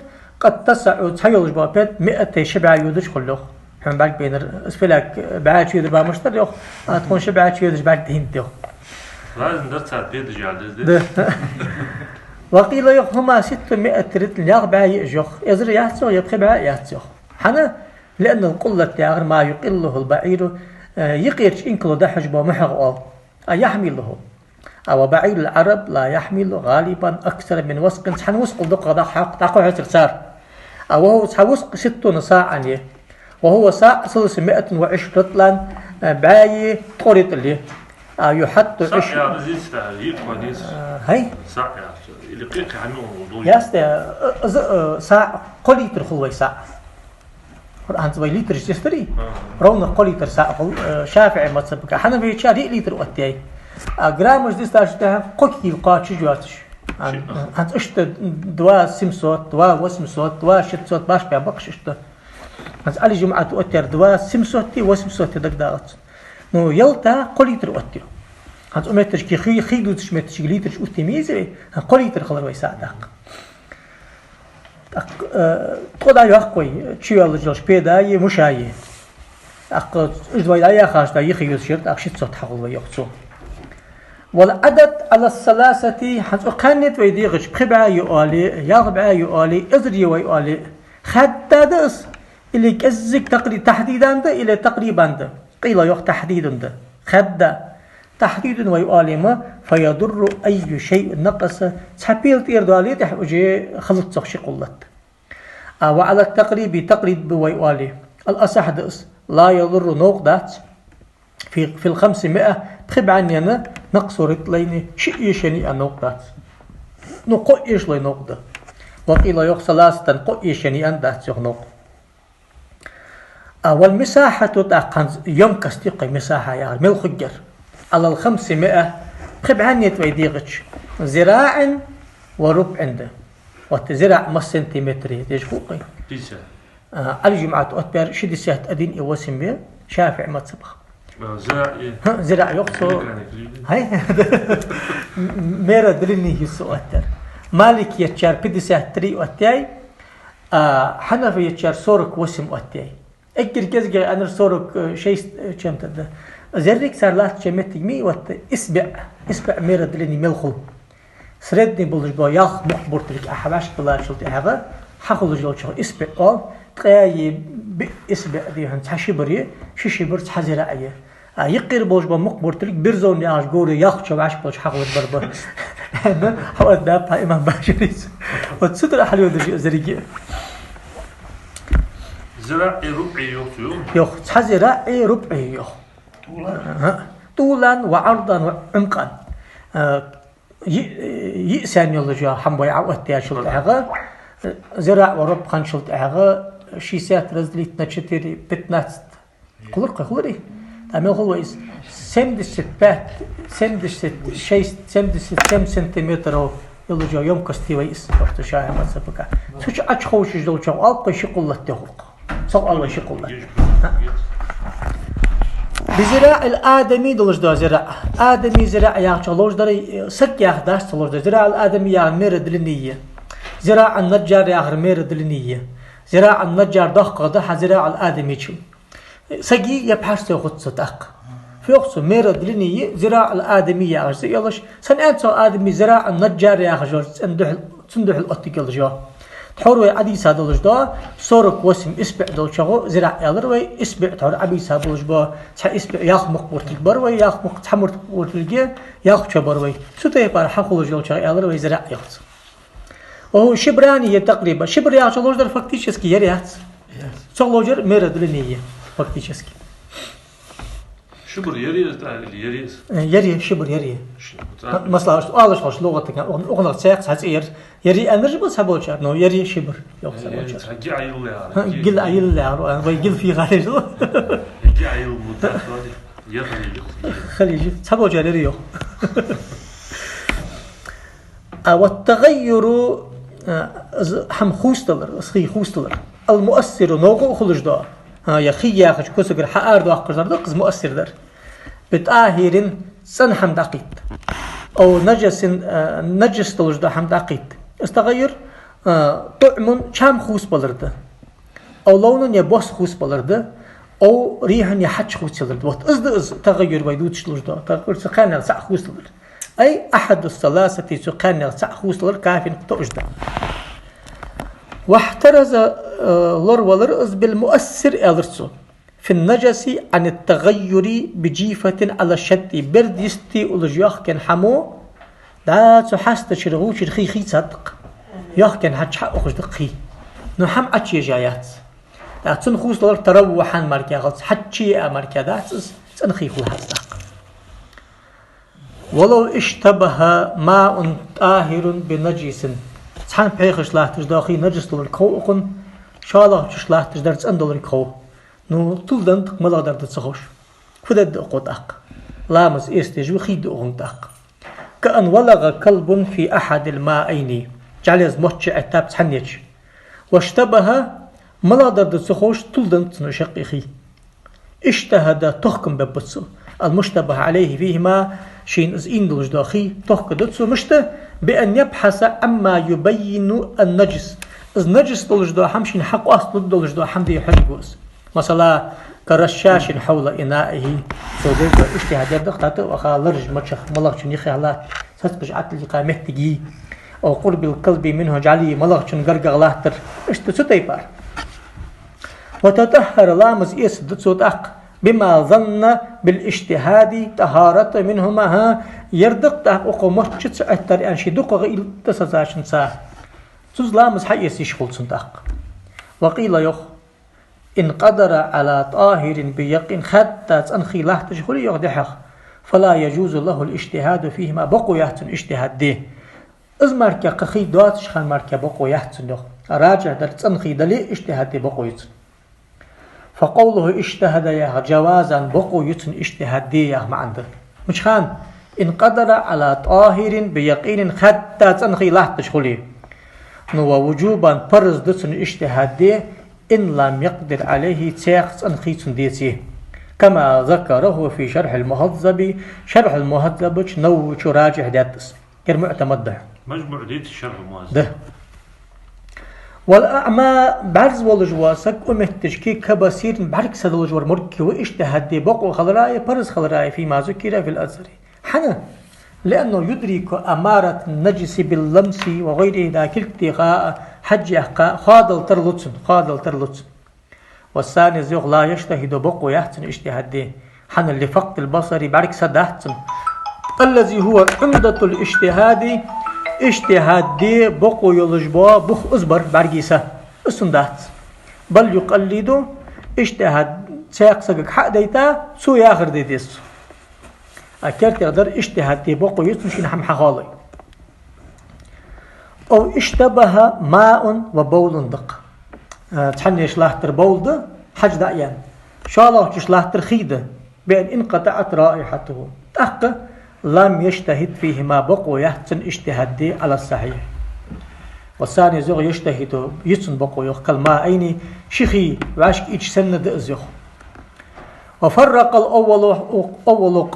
قد تسع, цхьа йолаш бола пет, مائتي, ши бӀаь йодаш хул, йоах. Хьона бӀарг байнар, из фелаг бӀаь чу йода ба мишта дар, йоах, а тхона ши бӀаь чу йодаш бӀарг дайнад, йоах. Разница дар цар пет жал деза. Да. وقيل, йоах, هما ستمائة رطل, ялх бӀаь я уж, йоах. Эзар яц, йоах, е пхи бӀаь яц, йоах. ХӀана, لأن القلة яхар ما يقله البعير, э, юкъерча инкало дӀахьош бола мухьагӀ оал. А يحمله. А وبعير العرب لا يحمل غالبا أكثر من وسق, цхьан вускъал дукхагӀа дӀа-, дӀакхухьацар цар. А وهو, цхьа вускъ, ستون صاعا я. وهو صاع ثلاثمائة وعشر رطلا, э, бӀаьи ткъо ритӏл я. А يحط, саӀ عش- яхар из да, йикъ ван из. Э, хӀай? СаӀ яхар. Или кхы-кхы хьамил гӀулдуй. Ясте, э, из, э, саӀ, кхо литр хул вай саӀ. ХӀанз вай литраш дестарий? Ага. Ровно кхо литр саӀ хул, э, ШафиӀий мазхабага. ХӀана вайчар диъ литр оттаяьй. А граммаш дестача тӀехьа кхо кила кхоачаш йоацаш. Ан-, ши. ХӀанз иштта два семьсот, два восемьсот, два шестьсот баш бя бакхаш иштта. ХӀанз Ӏали ЖумӀата оттаяьр два семьсот, восемьсот дагадоагӀац. Ну, ялта кхо литр оттаю. ХӀанз цу метташка хий, хий дувцача метташка литраш оттае ма езий, кхо литр хилар вай саӀ даккха. ТӀаккха, э, ткъо дӀайоаккх вай, чуйоаллаш йолаш педаи мушаи. ТӀаккха уж вай дӀаяхача, дӀа йиха юзаш яр, тӀаккха шестьсот хьахул вай, йоах цо. والعدد على الثلاثة, хӀанз укх кхаьннет вай дийгӀача, пхи бӀаь я оале, ялх бӀаь я оале, эзар я вай оале, хадда да из, или кӀеззига такъри-, تحديدا да, или تقريبا да. قيل, йоах, تحديد да. Хадда. تحديد вай оале ма, فيضر أي شيء نقص, цхьа пел тӀера доале тӀехьа уже хилац цох ши къуллат. А وعلى التقريب, такъриб вай оале, الأصح да из, لا يضر, новкъа дац, في, في الخمسمائة, пхи бӀаьннена, نقص رطلين, шиъ эшаяь новкъа дац. Ну, кхо эшалой новкъа да. وقيل, йоах, ثلاثة, кхо эшаяь дац, йоах, новкъа. А والمساحة, тӀаккха хӀанз ёмкость я-кх вай مساحة яхар, мел хургьяр. على الخمسمائة, пхи бӀаьннет вай дийгӀача, ذراع وربع да. Вот зираӀ масса сантиметр я, деш хул-кх вай? Пятьдесят. А, Ӏали ЖумӀата оттабаьр шестьдесят один и восемь я, ШафиӀий мазхабах. А, зираӀ я. ХӀа, зираӀ йоах цо. Механик лига. ХӀай? Мера длины йоах цо оттаяьр. Маликиятчар пятьдесят три оттаяьй, а хьанафиятчар сорок восемь оттаяьй. Эггара кӀезигагӀа аьннар сорок шесть, э, чем-то да. Из еррига цар латтача моттиг ма йий, вот, исбиӀ, исбиӀ мера длины мел хул. Средний болаш бола ялх мукъабуртилг Ӏа хьавӀашагӀбиллачул тӀехьагӀа хьахулаш йолчох исбиӀ оал, ткъаьи биъ исбиӀ дий хьона цхьа шибр я, ши шибр цхьа зираӀ я. А юкъера болаш бола мукъабуртилг бирзон яхаш говра ялх чу вӀашагӀболаш хьахулаш бар ба. Хьавад дапа имам Баширис. Вот цу тӀара хьалйодаш я из еррига. ЗираӀи рубӀи йоах цо, йоах? Йоах, цхьа зираӀи рубӀи йоах. طولا. ТӀулан ва Ӏардан ва Ӏумкъан. А, йи-, йиъ саьнна йолаш йола хӀама вай Ӏаоттаяьчул тӀехьагӀа, зираӀ ва рубӀ хинначул тӀехьагӀа, шестьдесят разделить на четыре, пятнадцать. Хулар-кх, хуларий? А мел хул вай из? Семьдесят пять, семьдесят шесть, семьдесят семь сантиметров йолаш йола ёмкость я вай из, йоах цу шафиӀий мазхабагахь. Цу чу Ӏочуховшаш долчох оал-кх вай ши къуллат, йоах укхо. Цох оал вай ши къуллат. بذراع الآدمي долаш да зираӀ. Адами зираӀ яхачох ловш дар, э, саг яхар дац цо ловш дар. ذراع الآدمي яхар мера длины я. ذراع النجار яхар мера длины я. ذراع النجار доккхагӀа да хьа ذراع الآدمي чул. Сага е пхьарсага хул цо тӀаккха. Фу йоах цо, мера длины я ذراع الآدمي яхаш цӀи йолаш, сенна аьннад цо Адами ذراع النجار яхаш йолча цӀен духьал, цун духьал оттаргйолаш йоах. Тхьовра вай Ӏодийца долаш да, сорок восемь исбаӀ долчох зираӀ аьлар вай, исбаӀ тхьовра Ӏобийца болаш ба, цхьа исбаӀ ялх мукх буталг бар вай, ялх мукх цхьа мукх буталга ялх чо бар вай. Цу тайпара хьахулаш йолчох аьлар вай зираӀ йоах цох. وهو شبران تقريبا. Шибр яхачох ловш дар фактически ер яц. Цох ловш яр мера длины я фактически. Шибр ер я из тӀа или ер я из? Э, ер я, шибр ер я. Шибр. Ма-, масала, оалаш хилча лугӀатага, укх-, укхунах цхьаькха цхьа цӀи яр. Ер я аьннараш ба цхьаболчар, но ер я шибр йоах цхьаболчар. Ер я, цхьа ги Ӏойилла яхар. Ха, ги Ӏойилла яхар, вай ги фийгӀа лежал. Ги Ӏойилла мутахтони, ер хилийла. Хилийла. Цхьаболчар ер я йоах. А, والتغير, а, из хӀама хувцадалар, из хий хувцадалар. المؤثر, новкъа а хулаш да. А, е хий яхача куцагара хьаарадоаккхаш дар да-кх из مؤثر дар. بطاهر, цӀена хӀама дӀакхийтта. أو نجس, а, нажас долаш дола хӀама дӀакхийтта. Из تغير, а, طعم, чам хувцабалар да. أو لون, е бос хувцабалар да, أو ريح, е хьаж хувцаялар да. Вот из да из تغير вай дувцаш долаш да. تغير цу кхаьннех цаӀ хувцадалар. أي أحد الثلاثة, цу кхаьннех цаӀ хувцадалар كاف тоъаш да. واحترز, э, лоравалар из بالمؤثر, аьлар цо. في النجس عن التغير بجيفة على الشط. Берд йисте уллаш йохкаенна хӀамо, дӀа цу хьастачура, гӀувчура хий хийцад-кх. Йохкаенна хьачу хьаухаш да-кх хий. Но хӀама Ӏочуежа яц. ТӀаккха цун хувцадалар تروحا мара кхы хилац, хьачуяа мара кхы дац из, цӀена хий хул хьа из тӀаккха. ولو اشتبه ماء طاهر بنجس. Цхьана пхьегӀаш латташ дола хий нажас долга хов укхун, шоллагӀча чу латташ дар цӀена долга хов. Ну, тилла деннад-кх, малагӀа дар да ца ховш. Фу дергда укхо тӀаккха? Ламаз эца дезаш ва, хий да укхунга тӀаккха. كأن ولغ كلب في أحد الماءين. ЖӀалез мотт чуэттаб цхьанне чу. واشتبه, малагӀа дар да ца ховш, тилла деннад цунна уж шаккхе хий. اجتهد, тохкам бергба цо. المشتبه عليه فيهما, шийна из ийна долаш дола хий тохкаргда цо, мишта? بأن يبحث عما يبين النجس. Из нажас долаш дола хӀама шийна хьакъоасталургдолаш дола хӀама де хьожаргва из. Масала, كرشاش حول إنائه. Цо деш дола иштихӀад дергда-кх, тӀатӀа а ваха, ларжа мачах малагӀчун юххехь латт, цацкъаш Ӏотиллийкха моттиг йий. أو قرب الكلب منه, жӀали малагӀчун гаргагӀа латтар. Иштта цу тайпара. وتطهر, ламаз эцаргда цо тӀаккха, بما ظن بالاجتهاد طهارة منهما, хӀа, ер да-кх тӀаккха укх мотт чу ца Ӏеттар аьнна, ший дукхагӀа уйла тӀасаьчунца. Цунца ламаз хьаэца йиш хул цунна тӀаккха. وقيل, йоах, إن قدر على طاهر بيقين, хаьдда цӀена хий латташ хуле, йоах, дехьех, فلا يجوز له الاجتهاد فيهما, бокъо яц цунна иштихӀад де. Из мара кхы хий доацаш хана мара бокъо яц цунна, йоах. РаджихӀ дар цӀена хий дале, иштихӀад де бокъо я цунна. فقوله اجتهد яхар جوازا, бокъо я цунна иштихӀад де яха маӀан да. Мича хана? إن قدر على طاهر بيقين, хаьдда цӀена хий латташ хуле. Ну, ووجوبا, парз да цунна иштихӀад де, إن لم يقدر عليه, цхьаккха цӀена хий цунна деце. كما ذكره في شرح المهذب, Шархьул-МухӀаззаба чу Нававе раджихӀ даьд из. Ер муӀтамад да. МажмуӀ дийцад Шархьул-МухӀаззаб. Да. والأعمى, бӀарза волаш вола саг, у метташка كبصير, бӀаргса долаш вар моргхи ва, иштихӀад де бокъо хилара а, парз хилара а, فيما ذكر في الأزهر. ХӀана? لأنه يدرك أمارة النجس باللمس وغيره, да, кулг теха а, хьаж яккха а, хоадал тарлу цунна, хоадал тарлу цунна. والثاني, из, йоах, لا يجتهد, бокъо яц цунна иштихӀад де. ХӀана? لفقد البصر, бӀаргса дац цунна. الذي هو عمدة الاجتهاد, иштихӀад де бокъо йолаш бола бух из бар, бӀаргий са. Из цунна дац. بل يقلد, иштихӀад цхьаккха сагага хьа а дайта, цо яхар де деза цо. А кертера дар иштихӀад де бокъо я цунна, шийна хӀама хьахоале. أو اشتبه ماء وبول да-кх. Э, цхьанне чу латтар бовл да, хьаж дӀа а яьнна. ШоллагӀча чу латтар хий да. بأن انقطعت رائحته. ТӀаккха لم يجتهد فيهما, бокъо яц цун иджтихӀад де, على الصحيح. والثاني, йоах, يجتهد, я цун бокъо, йоах, كالمائين, ши хий вӀашка ийдеш санна да из, йоах. وفرق الأول, أول,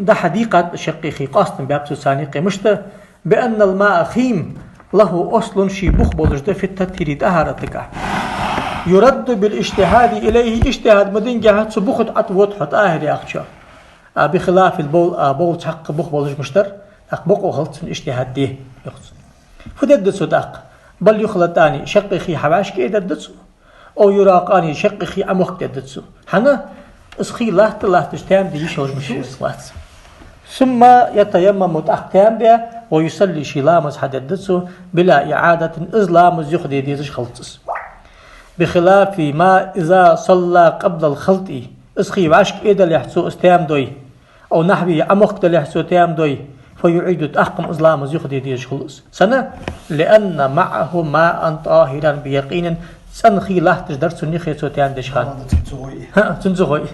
дӀа-хьа дийкъад шаккхе хий, къоастам баьб цо царна юкъе, мишта, بأن الماء, хий, له أصل, ший бух болаш да, في التطهير, тӀахӀаратагахь. يرد بالاجتهاد إليه, иджтихӀад ма динге, цу буха тӀа Ӏоотт хьо, тӀахӀир яхачо. А بخلاف البول, а боул цхьаккха бух болаш мишта дар, тӀаккха бокъо хилац цун иджтихӀад де, йоах цо. Фу дергда цо тӀаккха? بل يخلطان, шаккхе хий хьавӀашка айдергда цо. أو يراقان, шаккхе хий Ӏомохкадергда цо. ХӀана? Из хий латта-латташ таьма де йиш йолаш ма шу из, вац. ثم يتيمم, тӀаккха таьма де, ويصلي, ший ламаз хьадергда цо, بلا إعادة, из ламаз юхаде дезаш хилац из. بخلاف ما إذا صلى قبل الخلط, из хий вӀашка айдалехь цо из таьма дой, أو نحوه, Ӏомохкадалехь цо таьма дой, فيعيد, тӀаккха-м из ламаз юхаде дезаш хул из. Сенна? لأن معه ماء طاهرا بيقين, цӀена хий латташ дар цун юхе цо таьма деча хана. Ладно, цун ца хой. ХӀаа, цун ца хой.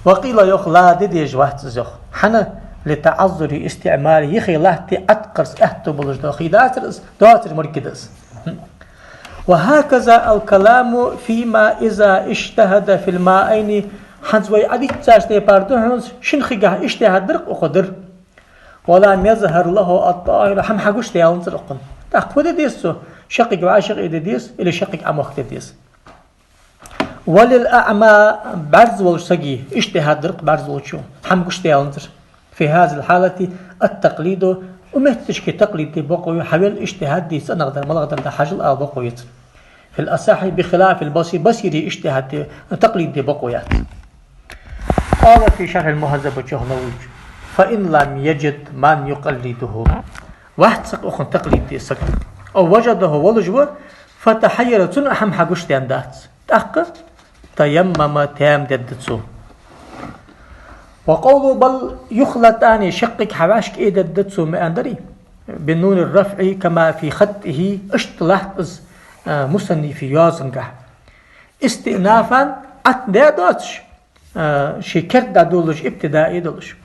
وقيل, йоах, لا, де дезаш вац из, йоах. ХӀана? لتعذر استعماله, юхе латте Ӏоткъарца аьттув болаш дола хий дацар из, доацар морг да из. وهكذا الكلام فيما إذا اجتهد في المائين, хӀанз вай Ӏодийцача тайпара да хӀанз, шин хигахь иджтихӀад дар-кх укхо дар. ولم يظهر له الطاهر, хӀама хьагуш даьланзар укхунна. ТӀаккха фу де деза цо? Шаккхе вӀашагӀкхиа де деза, или шаккхе Ӏомохкаде деза? وللأعمى, бӀарза волча сага иджтихӀад дар-кх бӀарза волчо, хӀама гуш даьланзар. في هذه الحالة التقليد, укх метташка такълид де бокъо я, хьавел иджтихӀад де, цӀенагӀдар, малагӀдар да хьажал ала бокъо я цун. في الأصح بخلاف البصير, басира иджтихӀад де, такълид де бокъо яц. قال في شرح المهذب, чу Нававе: فإن لم يجد من يقلده, вац-кх укхунна такълид де саг. أو وجده, волаш ва, فتحير, цунна хӀама хьагуш даьннадац. ТӀаккха تيمم, таьма дергда цо. وقوله بل يخلطان, шаккхе хьавӀашка айдергда цо ма аьннадарий, بنون الرفع كما في خطه, иштта латт из, а, мусаннифа йоазонгахь. استئنافا, Ӏоттадаь доацаш, а, ший керда дӀадолалуш, ибтидаъ долаш.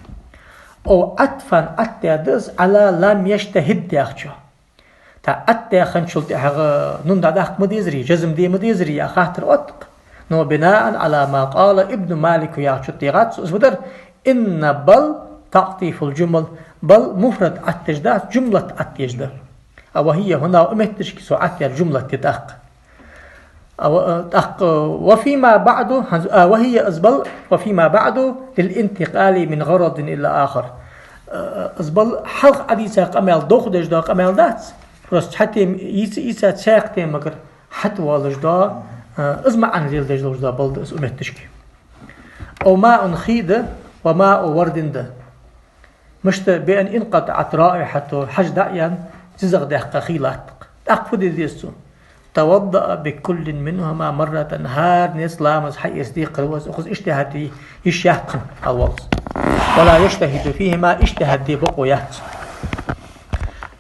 أو عطفا, Ӏоттадаь да из على لم يجتهد яхачоа. ТӀаккха Ӏоттадаь хинначул тӀехьагӀа нун дӀадаккха ма дезарий, жазм де ма дезарий яха хаттар отт-кх. Но بناء على ما قال ابن مالك яхачо тӀехьа цо из фу дар: إن بل تعطيف الجمل, بل муфрад Ӏоттаеш дац, жумлат Ӏоттаеш да. А وهي هنا, укх метташка цо Ӏоттадаьр жумлат я тӀаккха. А ва-, а, тӀаккха, وفيما بعد, хӀанз, а, وهي, из بل, وفيما بعد للانتقال من غرض إلى آخر. А, из بل хьалха Ӏодийца къамаьл дохадеш дола къамаьл дац. Просто цхьа тема ийца, ийца цхьаькха темагара хьатӀавоалаш дола, а, из маӀан леладеш долаш дола بل да из укх метташка. أو ماء, хий да, وماء ورد да. Мишта, بأن انقطعت رائحته, хьаж дӀа а яьнна, зизагӀа даьккха хий латт-кх. ТӀаккха фу де деза цо? توضأ بكل منهما مرة, хӀаранеца ламаз хьаэца декхарийла из, укхаза иджтихӀад де йиш яц цунна, хьалваллалца. ولا يجتهد فيهما, иджтихӀад де бокъо яц цунна.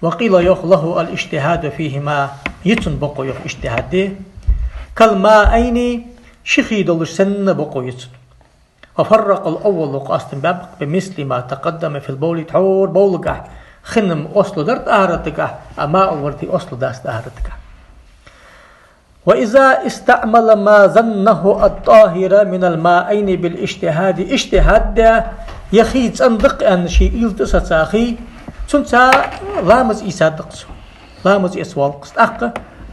وقيل, йоах, له الاجتهاد فيهما, я цун бокъо, йоах, иджтихӀад де. كالمائين, ши хий долаш санна бокъо я цун. وفرق الأول, къоастам баьб-кх, بمثل ما تقدم في البول, тхьовра бовлагахь хинна осло дар тӀахӀаратагахь, а ماء الورد осло дац тӀахӀаратагахь. وإذا استعمل ما ظنه الطاهر من المائين بالاجتهاد, иджтихӀад даь, ер хий цӀена да-кх аьнна, ший уйла тӀа сецача хий, цунца ламаз ийцад-кх цо. Ламаз эца воалл-кх из. ТӀаккха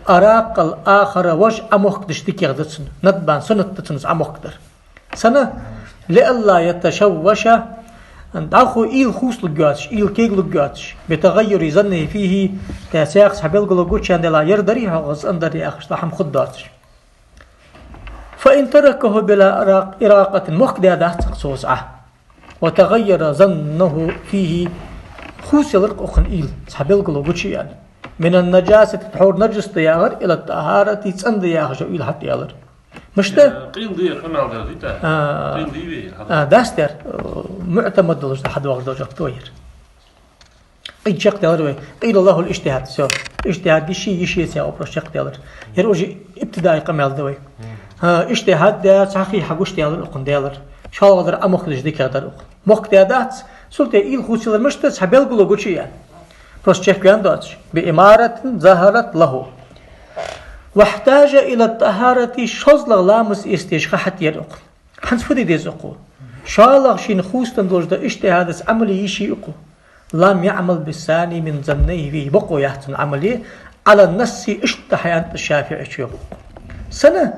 أراق الآخر, вож Ӏомохкадеш дикагӀа да цунна, ندبا, суннат да цунна из Ӏомохкадар. Сенна? لئلا يتشوش, дӀахо уйла хувцалургйоацаш, уйла кегалургйоацаш, بتغير ظنه فيه, тӀаккха цхьаькхаза цхьа белгало гучаяьнна дале, ер дарий-хьогӀ из, цӀена дарий яхаш, цхьа хӀама хургдоацаш. فإن تركه بلا إراق-, إراقة, мохкадаь дац-кх цо из Ӏа. وتغير ظنه فيه, хувцаялар-кх укхун уйла, цхьа белгало гучаяьнна. من النجاسة, тхьовра нажас да яхар, إلى الطهارة, цӀена да яхаш уйла хьатӀаялар. Мишта? Э, къайла дий ер къамаьл дар, дий тӀа? А, къайла дий вай, хьада? А, дац ер, э, муӀтамад долаш да хьадоагӀаш дола жоп да ер. Къайла чакхдаьлар вай. قيل له الاجتهاد, всё. ИджтихӀад йиш йий, йиш яций яха вопрос чакхдаьлар. Ер уже ибтидаи къамаьл да вай. Мгм. А, иджтихӀад даь, цхьа хий хьагуш даьлар, укхунна даьлар. шоллагӀдар Ӏа мохк деш дикагӀдар укхо. Мохк даь дац, цул тӀехьа уйла хувцаялар мишта да, цхьа белгало гучаяь. Просто чакхваьнна доацаш. بإمارة ظهرت له. واحتاج إلى الطهارة, шозлагӀа ламаз эца дезаш ха хьатӀаера укхо. ХӀанз фу де деза укхо? ШоллагӀа шийна хувцаденна долаш дола иджтихӀадаца Ӏамал е йиш йий укхо? لم يعمل بالثاني من ظنيه, вий бокъо яц цун Ӏамал е, على النص, иштта хьаяьннад ШафиӀийчо йоах. Сенна?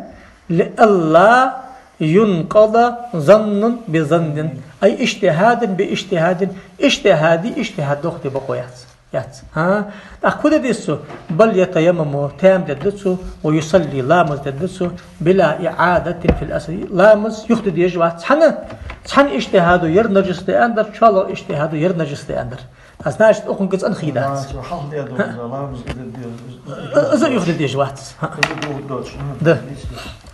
لئلا ينقض ظن بظن, أي اجتهاد باجتهاد, иджтихӀади иджтихӀади дохаде бокъо яц. Яц. ХӀа? ТӀаккха фу де деза цо? بل يتيمم, таяммам де деза цо, ويصلي, ламаз де деза цо, بلا إعادة في الأصل, ламаз юха де дезаш вац. ХӀана? Цхьан иджтихӀадо ер нажас да аьннадар, шоллагӀа иджтихӀадо ер нажас да аьннадар. А значит, укхунга цӀена хий дац. Ламаз, хьалха де деза, ламаз де деза. Из а юха де дезаш вац. ХӀа. Из а духьа доацаш. Да.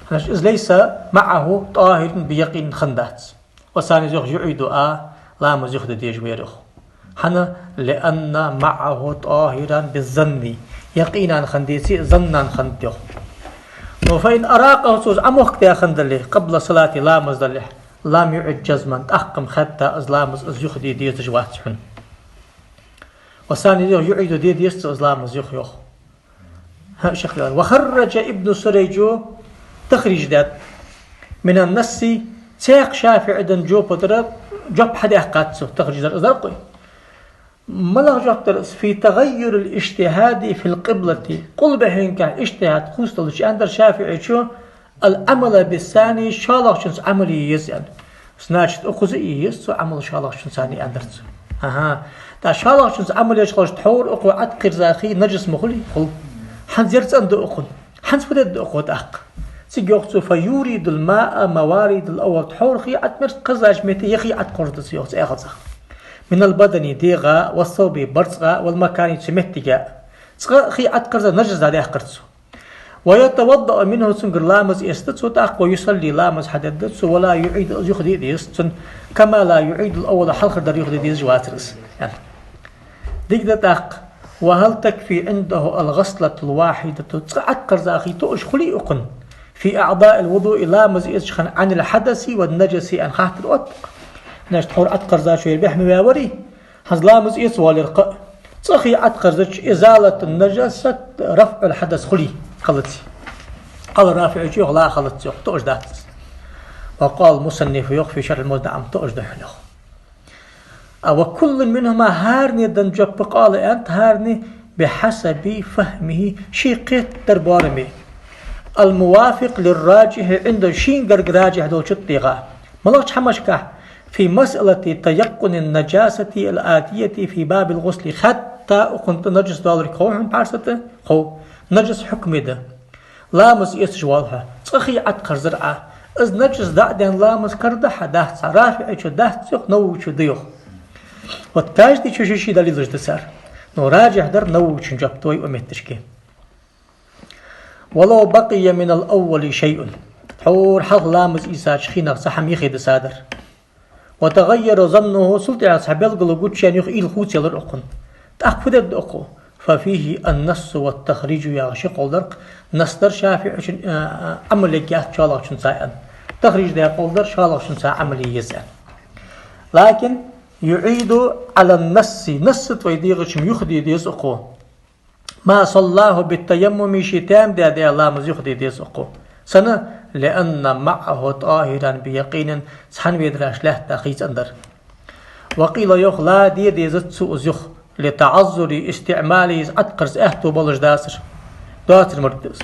Значит, из ليس معه طاهر بيقين хиннадац. والثاني, йоах, يعيد, а, ламаз юха де дезаш ва ер, йоах. ХӀана? لأن معه طاهرا بالظن. Якъинан хиннадеце, заннан хиннад, йоах. Но فإن أراقه, цо из Ӏа мохк даь хиннадале, قبل الصلاة, ламаз далехь, لم يعد جزما, тӀаккха-м хатта из ламаз из юха де дезаш вац хьона. والثاني, йоах, يعيد, де деза цо из ламаз юха, йоах. ХӀа, ших ваьнна. وخرج ابن سريج, тахриж даьд, من النص, цхьаькха ШафиӀий денна жопа тӀара жоп хьадаьккхад цо, тахриж дар из дар-кх вай. МалагӀа жоп дар из? في تغير الاجتهاد في القبلة, къулбехьенгахь иджтихӀад хувцадалча аьннадар ШафиӀийчо, العمل بالثاني, шоллагӀчунца Ӏамал е еза аьнна. Значит, укхаза а е еза цо Ӏамал, шоллагӀчунца а, аьннадар цо. ХӀа-хӀа. ТӀаккха шоллагӀчунца Ӏамал еча хилча, тхьовра укхо Ӏаткъирза хий нажас ма хулий? Хул. ХӀанз ер цӀена да укхун. ХӀанз фу де деза укхо тӀаккха? Цига йоах цо: فيورد الماء موارد الأول, тхьовра хий Ӏаткъирзача метте ер хий Ӏаткъорза да цо, йоах цо, эхалца. من البدن, дегӀа, والثوب, барзкъа, والمكان, цу меттиге. Цкъа хий Ӏаткъирза нажас дӀадаьккхар цо. ويتوضأ منه, цунгара ламаз эцаргда цо тӀаккха, ويصلي, ламаз хьадергда цо, ولا يعيد, из юха де а дезац цун, كما لا يعيد الأول, хьалхардар юха де дезаш вацар из. Дика да тӀаккха. وهل تكفي عنده الغسلة الواحدة, цкъа Ӏаткъирза хий тоъаш хулий укхун, في أعضاء الوضوء, ламаз эцача хана, عن الحدث والنجس, аьнна хаттар отт-кх. Значит, тхьовра Ӏаткъирзачо ер бӀехма ваь варий? ХӀанз ламаз эца воаллар-кх. Цкъа хий Ӏаткъирзача, إزالة النجاسة رفع الحدث хулий, хилаций? Къала РафиӀийчо йоах: لا, хилац, йоах, тоъаш дац из. وقال المصنف, йоах, في شرح الموضوع, тоъаш да хьона, йоах. А وكل منهما, хӀаране денна жоп, قال, аьннад хӀаране, بحسب فهمه, ший кхетадар боараме. الموافق للراجح عنده, шийна гарга раджихь долча тӀа дегӀа. МалагӀча хӀамашка? في مسألة تيقن النجاسة الآتية في باب الغسل. Хатта укхун тӀа нажас доаллар хов хьона пхьарса тӀа? Хов. Нажас хьукме да. Ламаз эцаш воалл хьо. Цкъа хий Ӏаткъирзар Ӏа. Из нажас дӀа а даьнна, ламаз карда хьа, дац хьа? РафиӀийчо дац йоах, Нававийчо да йоах. Вот каждыйчо ший-ший далилаш да цар. Но раджихь дар Нававийчун жоп да вай укх метташка. ولو بقي من الأول شيء. Тхьовра хьалха ламаз ийцача хинах цхьа хӀама йихе дисадар. وتغير ظنه, цул тӀехьагӀа цхьа белгало гучаяьнна, юха уйла хувцаялар укхун. ТӀаккха фу де деза укхо? ففيه النص والتخريج, яхаш я кхолдарх, насс дар ШафиӀийчун, а, а, Ӏамал е еза шоллагӀчунца аьнна. Тахриж даь кхолдар шоллагӀчунца Ӏамал е еза аьнна. لكن يعيد على النص, насс тӀа вай дегӀача-м юха де деза укхо. ما صلاه بالتيمم, ше таяммам даь даь ламаз юха де деза укхо. Сенна? لأن معه طاهرا بيقين, цхьан ведараш лаьтта хий цӀена дар. وقيل, йоах, لا, де дезац цо из юха, لتعذر استعماله, из Ӏаткъирза аьттув болаш дацар. Доацар мара да из.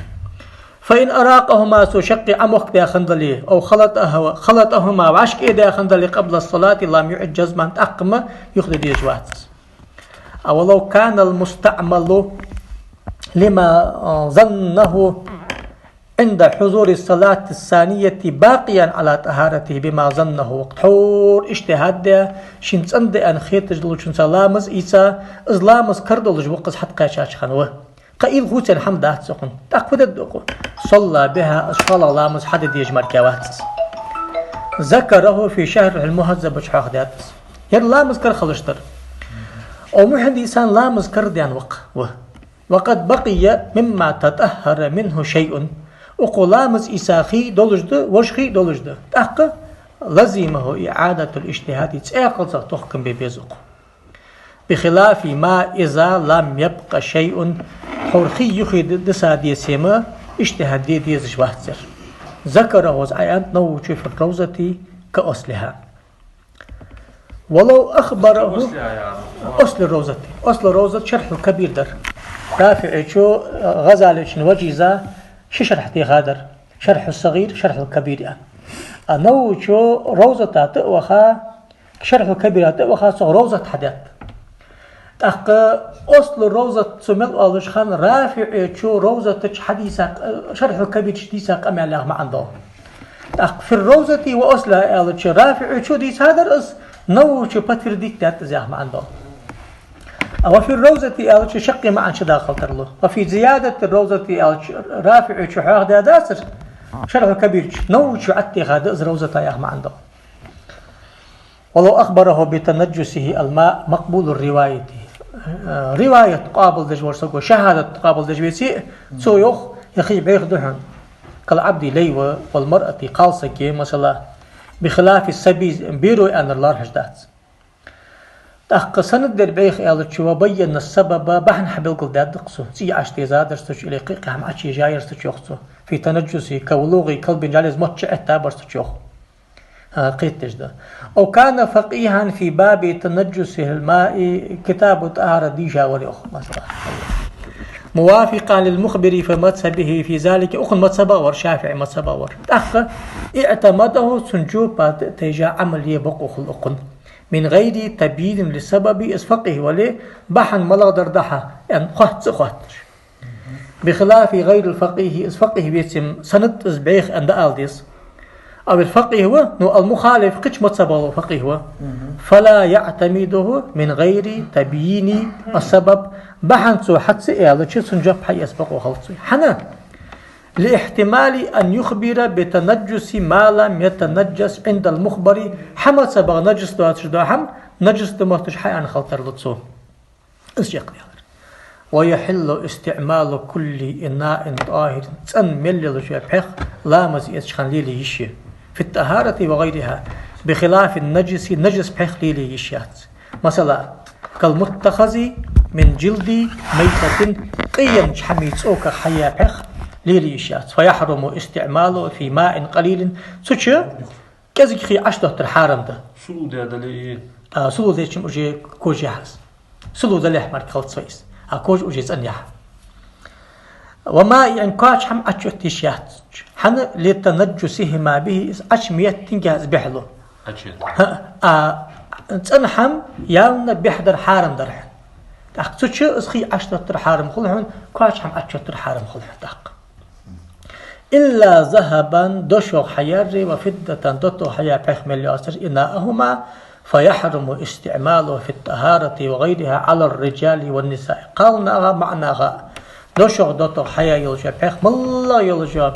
فإن أراقهما, цо шаккхе Ӏа мохк даь хиннадале, أو خلطه-, خلطهما, вӀашка э даь хиннадале, قبل الصلاة لم يعد جزما, тӀаккха-м юха де дезаш вац из. أولو كان المستعمل لما ظنه عند حضور الصلاة الثانية باقيا على طهارته بما ظنه, вокх тхьовра иджтихӀад даь, шийна цӀена да аьнна хеташ долчунца ламаз ийца, из ламаз кара долаш ва-кх из хьатӀакхаьчача хана ва. Кхы уйла хувцаенна хӀама дац укхун. ТӀаккха фу де деза укхо? صلى بها, из шоллагӀа ламаз хьаде дезаш мара вац из. ذكره في شرح المهذب чу хьоахадаьд из. Ер ламаз кара хилаш дар. Ӏо мухьин дийсан ламаз кара даьнна ва-кх, ва. وقد بقي مما تطهر منه شيء. Укхо ламаз ийца хий долаш да, вож хий долаш да. ТӀаккха لزمه إعادة الاجتهاد, цӀаккха цох тохкам бе беза укхо. بخلاف ما إذا لم يبق شيء, хьора хий юхе д-, диса деце ма, иджтихӀад де дезаш вац цар. ذكره, из Ӏоаьннад Нававичо في الروضة كأصلها. ولو أخبره أصل, يعني, أصل الروضة. أصل الروضة شرح الكبير дар. РафиӀичо, э, ГӀазалечун вежарий, ши шархь теха дар. شرح الصغير, شرح الكبير, аьнна. А Нававичо Равзата тӀа а ваха, Шархьул Кабира тӀа а ваха, цох Равзат хьадаьд. ТӀаккха Аслу Равзат цо мел оалаш хана, РафиӀичо Равзата чу хьадийца, Шархьул Кабира чу дийца къамаьл яха маӀан дола. ТӀаккха في الروضة وأصلها аьлча, РафиӀичо дийцадар из, Нававичо подтвердить даьд из яха маӀан дола. А وفي الروضة аьлча, шаккхе маӀан чу дахал тарлу. وفي زيادة الروضة аьлча, РафиӀичо хьоахадаь дацар Шархьул Кабира чу, Нававичо Ӏаттеха да из Равзата яха маӀан дола. ولو أخبره بتنجسه الماء مقبول الرواية. Э, риваят къоабалдеш вар саго, шахӀадат къоабалдеш веце, цо йоах, ер хий бӀеха да хьона. كالعبد лай ва, والمرأة кхалсаг я, масала, بخلاف الصبي, беро аьннар лоархӀаш дац. ТӀаккха санад дар бӀеха аьлча, وبين السبب, бахьан хьабелгалдаьд-кх цо, цӀий Ӏочудезадар цу чу, или кхы а кхы хӀама Ӏочуежаяр цу чу, йоах цо. في تنجسه كولوغ كلب جليس, мотт чу Ӏетта бар цу чу, йоах. ХӀа, кхетадеш да. أو كان فقيها في باب تنجس الماء, китабу тӀахӀара дийша вар, йоах, масала. موافقا للمخبر في مذهبه في ذلك, укхун мазхӀабах вар, ШафиӀий мазхӀабах вар. ТӀаккха اعتمده, цун жоп тайжа Ӏамал е бокъо хул укхун. من غير تبيين للسبب, из факъихӀ вале, бахьан малагӀа дар дӀа-хьа, аьнна, хоатта ца хоатташ. بخلاف غير الفقيه, из факъихӀ веце-м, санад из бӀеха аьнна дӀаала деза. أو الفقيه ва, ну, المخالف, кхыча мазхӀабах вола факъихӀ ва. Мгм. فلا يعتمده من غير تبيين السبب, бахьан цо хьа ца аьлча, цун жоп хьаэца бокъо хилац вай. ХӀана? لاحتمال أن يخبر بتنجس ما لم يتنجس عند المخبر, хьа мазхӀабах нажас доацаш дола хӀама нажас да мотташ хьааьнна хила тарлу цо. Из чакхдаьлар. ويحل استعمال كل إناء طاهر, цӀена мел йолча пхьегӀа ламаз эцача хана лелае йиш я. في الطهارة وغيرها, بخلاف النجس, нажас пхьегӀа лелае йиш яц. Масала, كالمتخذ من جلد ميتة, къе еннача хӀаман цӀоках хьаяь пхьегӀа лелае йиш яц. فيحرم استعماله في ماء قليل, цу чу кӀезига хий Ӏочудоттар хьарам да. Сулу де дале и? А, сулу деча-м уже кожа яхь из. Сулу далехь мара хилац вай из. А кожа уже цӀена яхь. ومائع, кхоачаш хӀама Ӏочуотта йиш яц цу чу. ХӀана? لتنجسهما به, из Ӏочу ма еттинге из бӀехлу. Ӏочуетта. ХӀа, а цӀена хӀама ялна бӀехдар хьарам дар хьона. ТӀаккха цу чу из хий Ӏочудоттар хьарам хул хьона, кхоачаш хӀама Ӏочуоттар хьарам хул хьона тӀаккха. إلا ذهبا, дошох хьаяьрий, وفضة, дотох хьаяь пхьегӀа мел йоацар, إناءهما, فيحرم استعماله في الطهارة وغيرها على الرجال والنساء. Кхалнаха, маӀанаха, дошох, дотох хьаяь йолча пхьегӀа, моллагӀа йолча,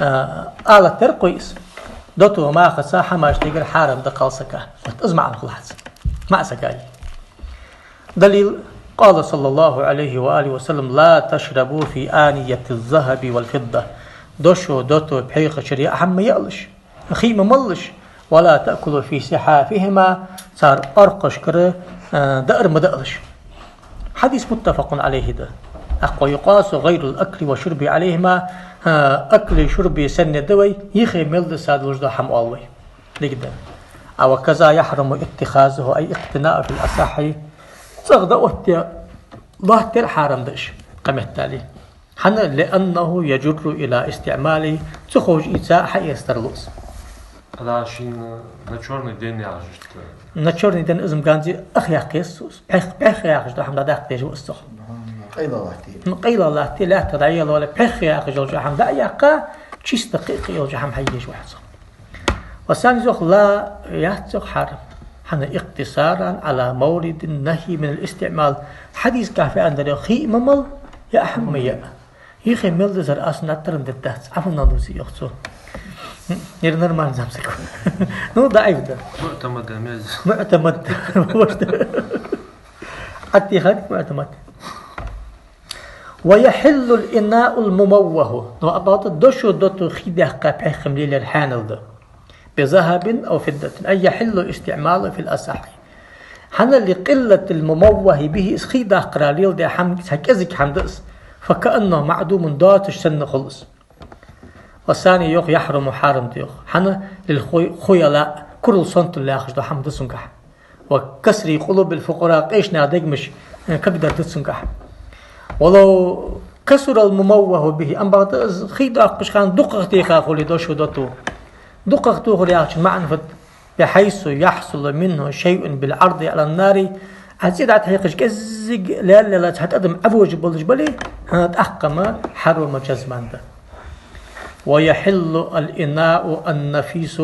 а, алат дар-кх из. Дото махаца хӀамаш дигар хьарам да кхалсага. Вот из маӀан хул хьа цун. МаӀа сага. Далил: قال صلى الله عليه وآله وسلم: لا تشربوا في آنية الذهب والفضة. Дошо, дото пхьегӀа чура яа хӀама ма яалаш, хий ма малалаш. ولا تأكلوا في صحافهما, цар оркхашкара, а, даар ма даалаш. Хьадис متفق عليه да. ТӀаккха: ويقاس غير الأكل والشرب عليهما, а, акли шурби санна да вай, йихе мел диса долаш дола хӀама оал вай. Дика да. А وكذا يحرم اتخاذه أي اقتناء في الأصح. ЦӀагӀа дӀаотта лоаттар а хьарам да уж, кхыметтел. ХӀана? لأنه يجر إلى استعماله. Ца ховш ийца хьаэца тарлу из. Ала шийна на чёрный день яхаш иштта. На чёрный день из-м ганзи ах яьккха еза цо из. ПхьегӀа, пхьегӀа яхаш дола хӀама дӀадаккха дезаш ва из цох. Къайла латте. Ну, къайла латте, лаьтта дӀаелавале, пхьегӀа яхаш йолча хӀама дӀа а яьккха, чисто кхы а кхы йолча хӀама хьаеш ва хьо цох. Ва санна йоах, ла яц йоах хьарам. ХӀана? اقتصارا على مورد النهي من الاستعمال. Хьадисагахь фу аьннадар йоах: хий ма мала, яа хӀама ма яа. Йихе мел дизар аз наттаран дергдац, Ӏафунна луси йоах цо. Ер нормально замсаг. Ну, даӀиф да. МуӀтамад да мез. МуӀтамад да. Ӏаттихад муӀтамад. ويحل الإناء المموه. Ну, абалта дошо, дото хий даьккха пхьегӀа-м лелаяр хьанал да. بذهب أو فضة، أي يحل استعماله في الأصح. ХӀана؟ لقلة المموه به, из хий даккхара леладаь хӀама, цхьа кӀезига хӀама да из. فكأنه معدوم, доацаш санна хул из. والثاني, йоах, يحرم, хьарам да, йоах. ХӀана? للخي-، خيلاء, курал сонтал яхаш дола хӀама да цунгахь. وكسر قلوب الفقراء, къеча наьха дегамаш, э, кагдар да цунгахь. ولو كثر المموه به, амма бакъда из хий доаккхаш хана дукхагӀа теха хуле дошо дото. ДукхагӀа тохар яхачун маӀан фуд? بحيث يحصل منه شيء بالعرض على النار, Ӏа цӀи дӀатӀахьекхаш кӀеззига лаьлла-лаьлла цхьа тӀадам Ӏовожа болаш бале, хӀа, тӀаккха-м хьарам, джазман да. ويحل الإناء النفيس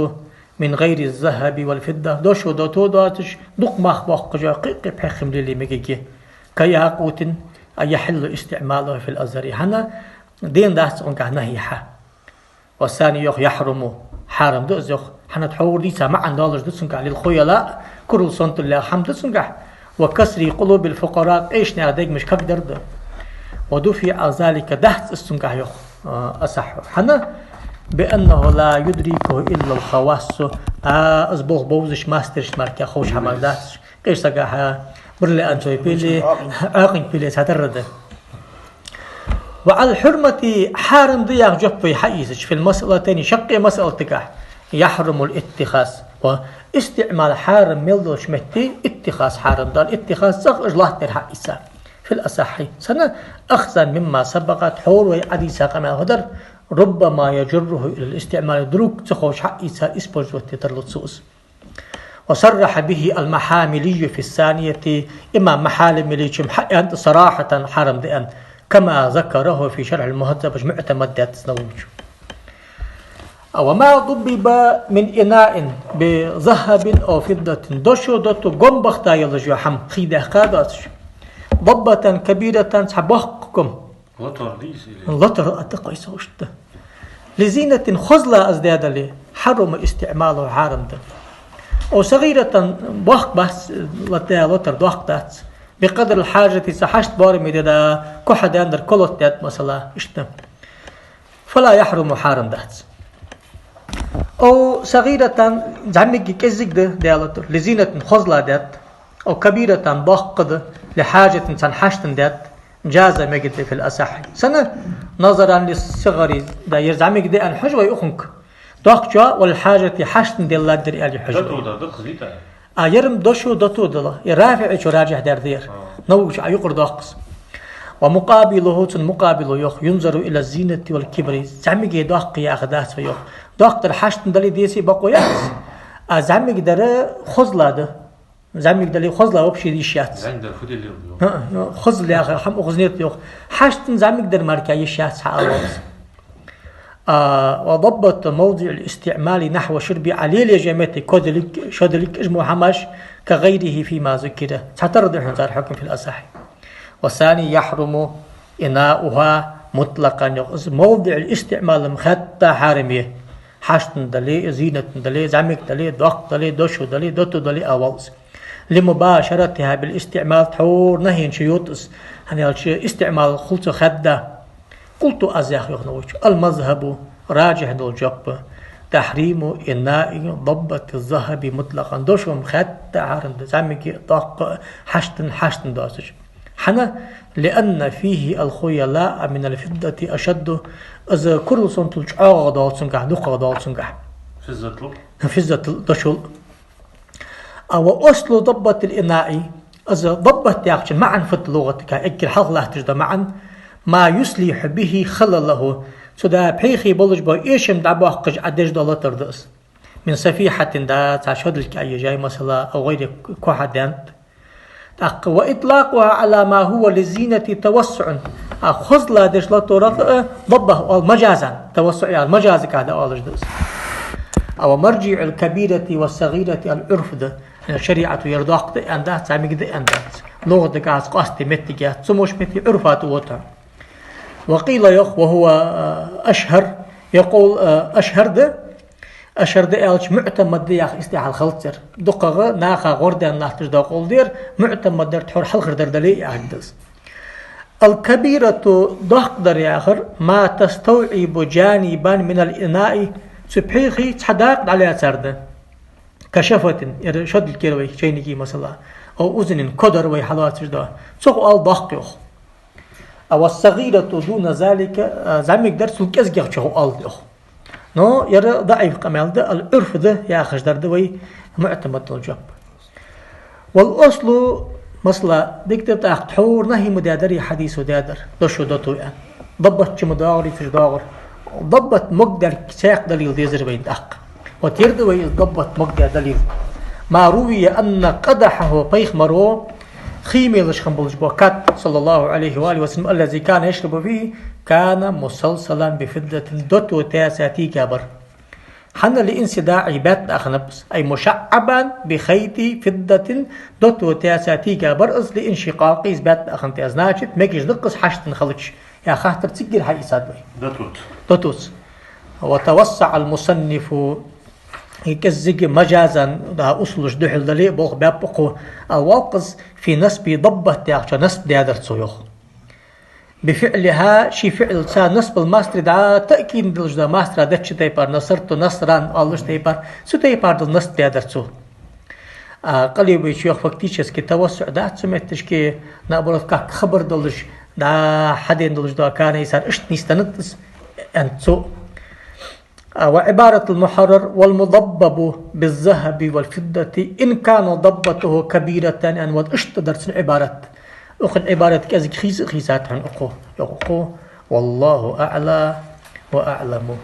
من غير الذهب والفضة, дошо дото доацаш, дукха мах боаккхаш йола кхы-кхы пхьегӀа хӀама лелае мегаргья. كياقوت, أي يحل استعماله في الأزهر. ХӀана? Дена дац цунгахь нахьи хьа. والثاني, йоах, يحرم, хьарам да из, йоах. ХӀана? Тхьовра дийца маӀан долаш да цунгахь, للخيلاء, курал сонтал яха хӀама да цунгахь. وكسر قلوب الفقراء, къеча наьха дегамаш кагдар да. ودفع ذلك, дац из цунгахь, йоах, а, أصح. ХӀана? بأنه لا يدركه إلا الخواص, а, из болх бовзаш мастарашта мара ховш хӀама дац. Къеча сагахьа, бирла анцой пиле, Ӏокъинг пиле цхьатарра да. وعلى الحرمة, хьарам да яха жоп вай хьаийцача, في المسألتين, шаккхе масъалатагахь, يحرم الاتخاذ. Ва истиӀмал хьарам мел долча метте иттихаз хьарам да. Иттихаз цӀагӀа уж латтар хьаийца. في الأصح. Сенна? أخذا مما سبق, тхьовра вай Ӏодийца къамаьл хӀадар, ربما يجره إلى الاستعمال, друг ца ховш хьаийца, использовать де тарлу цо из. وصرح به المحاملي في الثانية, имам Махьамилийс-м хьааьннад صراحة, хьарам да аьнна, كما ذكره في شرح المهذب, уж муӀтамад даьд Нававийс. وما ضبب من إناء بذهب أو فضة, дошо дото гом бахийта йолаш йола хӀама хий даьккха доацаш, ضبة كبيرة, цхьа боккха гом, Лотар да из или? Лотар а тӀакхойса гӀушта. لزينة, хозла из даь дале, حرم استعماله, хьарам да. أو صغيرة, боккха бац, лата-, лотар доккха дац. بقدر الحاجة, цу хьашта боараме даь да, кухьа даьннадар колот даьд, масала, иштта. فلا يحرم, хьарам дац. أو صغيرة, зӀамига, кӀеззига да даь лотар, لزينة, хозла даьд. أو كبيرة, боккха да, لحاجة, цхьан хьаштан даьд, جاز, мегаргда, في الأصح. Сенна? نظرا للصغر, да, ер зӀамига да аьнна хьожа вай укхунга. Доккхачоа, وللحاجة, хьаштан делла дар аьле хьожа вай. Дото да, дото хазита. А ер-м дошо дото да, ер РафиӀийс раджихь даьр да ер. А. Нававийс а юкъара доаккх из. ومقابله, цун мукъабило, йоах, ينظر إلى الزينة والكبر. ЗӀамига, доккха яха дац вай, йоах. Доккха дар хьаштан дале, деце бокъо яц. А зӀамига дар хозла да. ЗӀамига дале, хозла вообще йиш яц. ЗӀамига дар фу дале, йоах. ХӀа, ну, хозла яхар хӀама укхаза нет, йоах. Хьаштан зӀамига дар мара йиш яц хьаалвалц. А, وضبط موضع الاستعمال نحو الشرب, Ӏа лелаеш йола моттиг, кодилг, шодилг, уж мо хӀамаш, كغيره فيما ذكر. Цхьатарра да хьона цар хьукам, في الأصح. والثاني يحرم إناؤها مطلقا, йоах. Из موضع الاستعمال-м хаьдда хьарам я. Хьаштан дале, зийнатан дале, зӀамига дале, доккха дале, дошо дале, дото дале, а валц. لمباشرتها بالاستعمال, тхьовра нахьийна чуйода из, хӀана аьлча истиӀмал хул цо хаьдда. قلت, аз йоах, йоах Нававийс, المذهب, раджихь дола жоп, تحريم إناء ضبة الذهب مطلقا, дошо-м хаьдда хьарам да, зӀамига, доккха, хьаштан, хьаштан доацаш. ХӀана? لأن فيه الخيلاء من الفضة أشد, из курал сонтал чӀоагӀагӀа доал цунгахь, дукхагӀа доал цунгахь. Физзатал? Физзатал, дошол. А, وأصل ضبة الإناء, из ضبة яхачун маӀан фуд лугӀатагахь, эггара хьалха латташ да маӀан, ما يصلح به خلله, цу да пхьегӀа болаш бола эшам дӀабоаккхаш Ӏа деш дола лотар да из. من صفيحة, да, цхьа шодилг Ӏа еш яй, масала, أو غيره, кухьа даьннад. ТӀаккха وإطلاقها على ما هو للزينة توسع. А хозла деш лотарах а ضبة оал مجازا, توسع яхар مجاز-агахь да оалаш да из. А ومرجع الكبيرة والصغيرة العرف да. Шариӏато ер доккха да аьнна дац, зӏамига да аьнна дац. ЛугӀатагахь из къоастаде моттиг яц, цу муш метте Ӏурфа тӀа вода. وقيل, йоах, وهو, а, أشهر, ер къовл, а, ашхӀар да, ашхӀар да аьлча, муӀтамад да яха истихьал хилац ер. ДукхагӀа наха гӀордаьнна латташ да къовл да ер, муӀтамад дар тхьовра хьалхара дар дале а яхилга да из. الكبيرة, доккха дар яхар, ما تستوعب جانبا من الإناء, Цу пхьеха цхьа дакъа дӀалаьцар да. كشفة, ер шодилкер вай, чайники масала. أو أذن, кодар вай хьалоацаш да. Цох оал доккха йоах. والصغيرة دون ذلك, а, зӀамига дар цул кӀезигагӀчох оал йоах. Но ер даӀиф къамаьл да, ал-Ӏурф да яхаш дар да вай муӀтамад дола жоп. والأصل, масала, дика да тӀаккха тхьовра нахьи ма даьдар, из хьадисо даьдар, дошо дото аьнна. Даббат чу ма доагӀар, цу чу доагӀар. Даббат могадаьр цхьаькха далил дезар вайна тӀаккха. Вот ер да вай из даббат могадаь далил. ما روي أن قدحه, пайхамаро хий мелаш хинна болаш бола кад, صلى الله عليه وآله وسلم, الذي كان يشرب فيه كان مسلسلا بفضة, дото таьса тийга бар. ХӀана, لانصداعه, баьтта а хиннаб из, أي مشعبا بخيط فضة, дото таьса тийга бар из, لانشقاقه, из баьтта а хиннад, значит, мегаш да-кх из хьаштан хилча. Е хаттар цигара хьаийцад вай. Дотоца. Дотоца. وتوسع المصنف, кӀезига мажазан, да, усулаш духьал дале а болх баьб укхо, а, валкъаз في نصب ضبة яхача насб даьдар цо йоах. بفعلها, ший фиӀлаца, نصب المصدر, да, таъкид долаш да, масдара деча тайпара, نصرت نصرا оалаш тайпара, цу тайпара дола насб даьдар цо. А, Къалибачо йоах, фактически тавассуӀ дац цу метташка, наоборот, как хабар долаш, да, хьадена долаш да, كان يصنع, иштта нийсденнад из, аьннад цо. А, وعبارة المحرر والمضبب بالذهب والفضة إن كان ضبته كبيرة, аьнна, вот иштта дар цун Ӏибарат. Укхун Ӏибарат кӀезига хийца а хийцад хьона укхо, йоах укхо. والله أعلى وأعلم.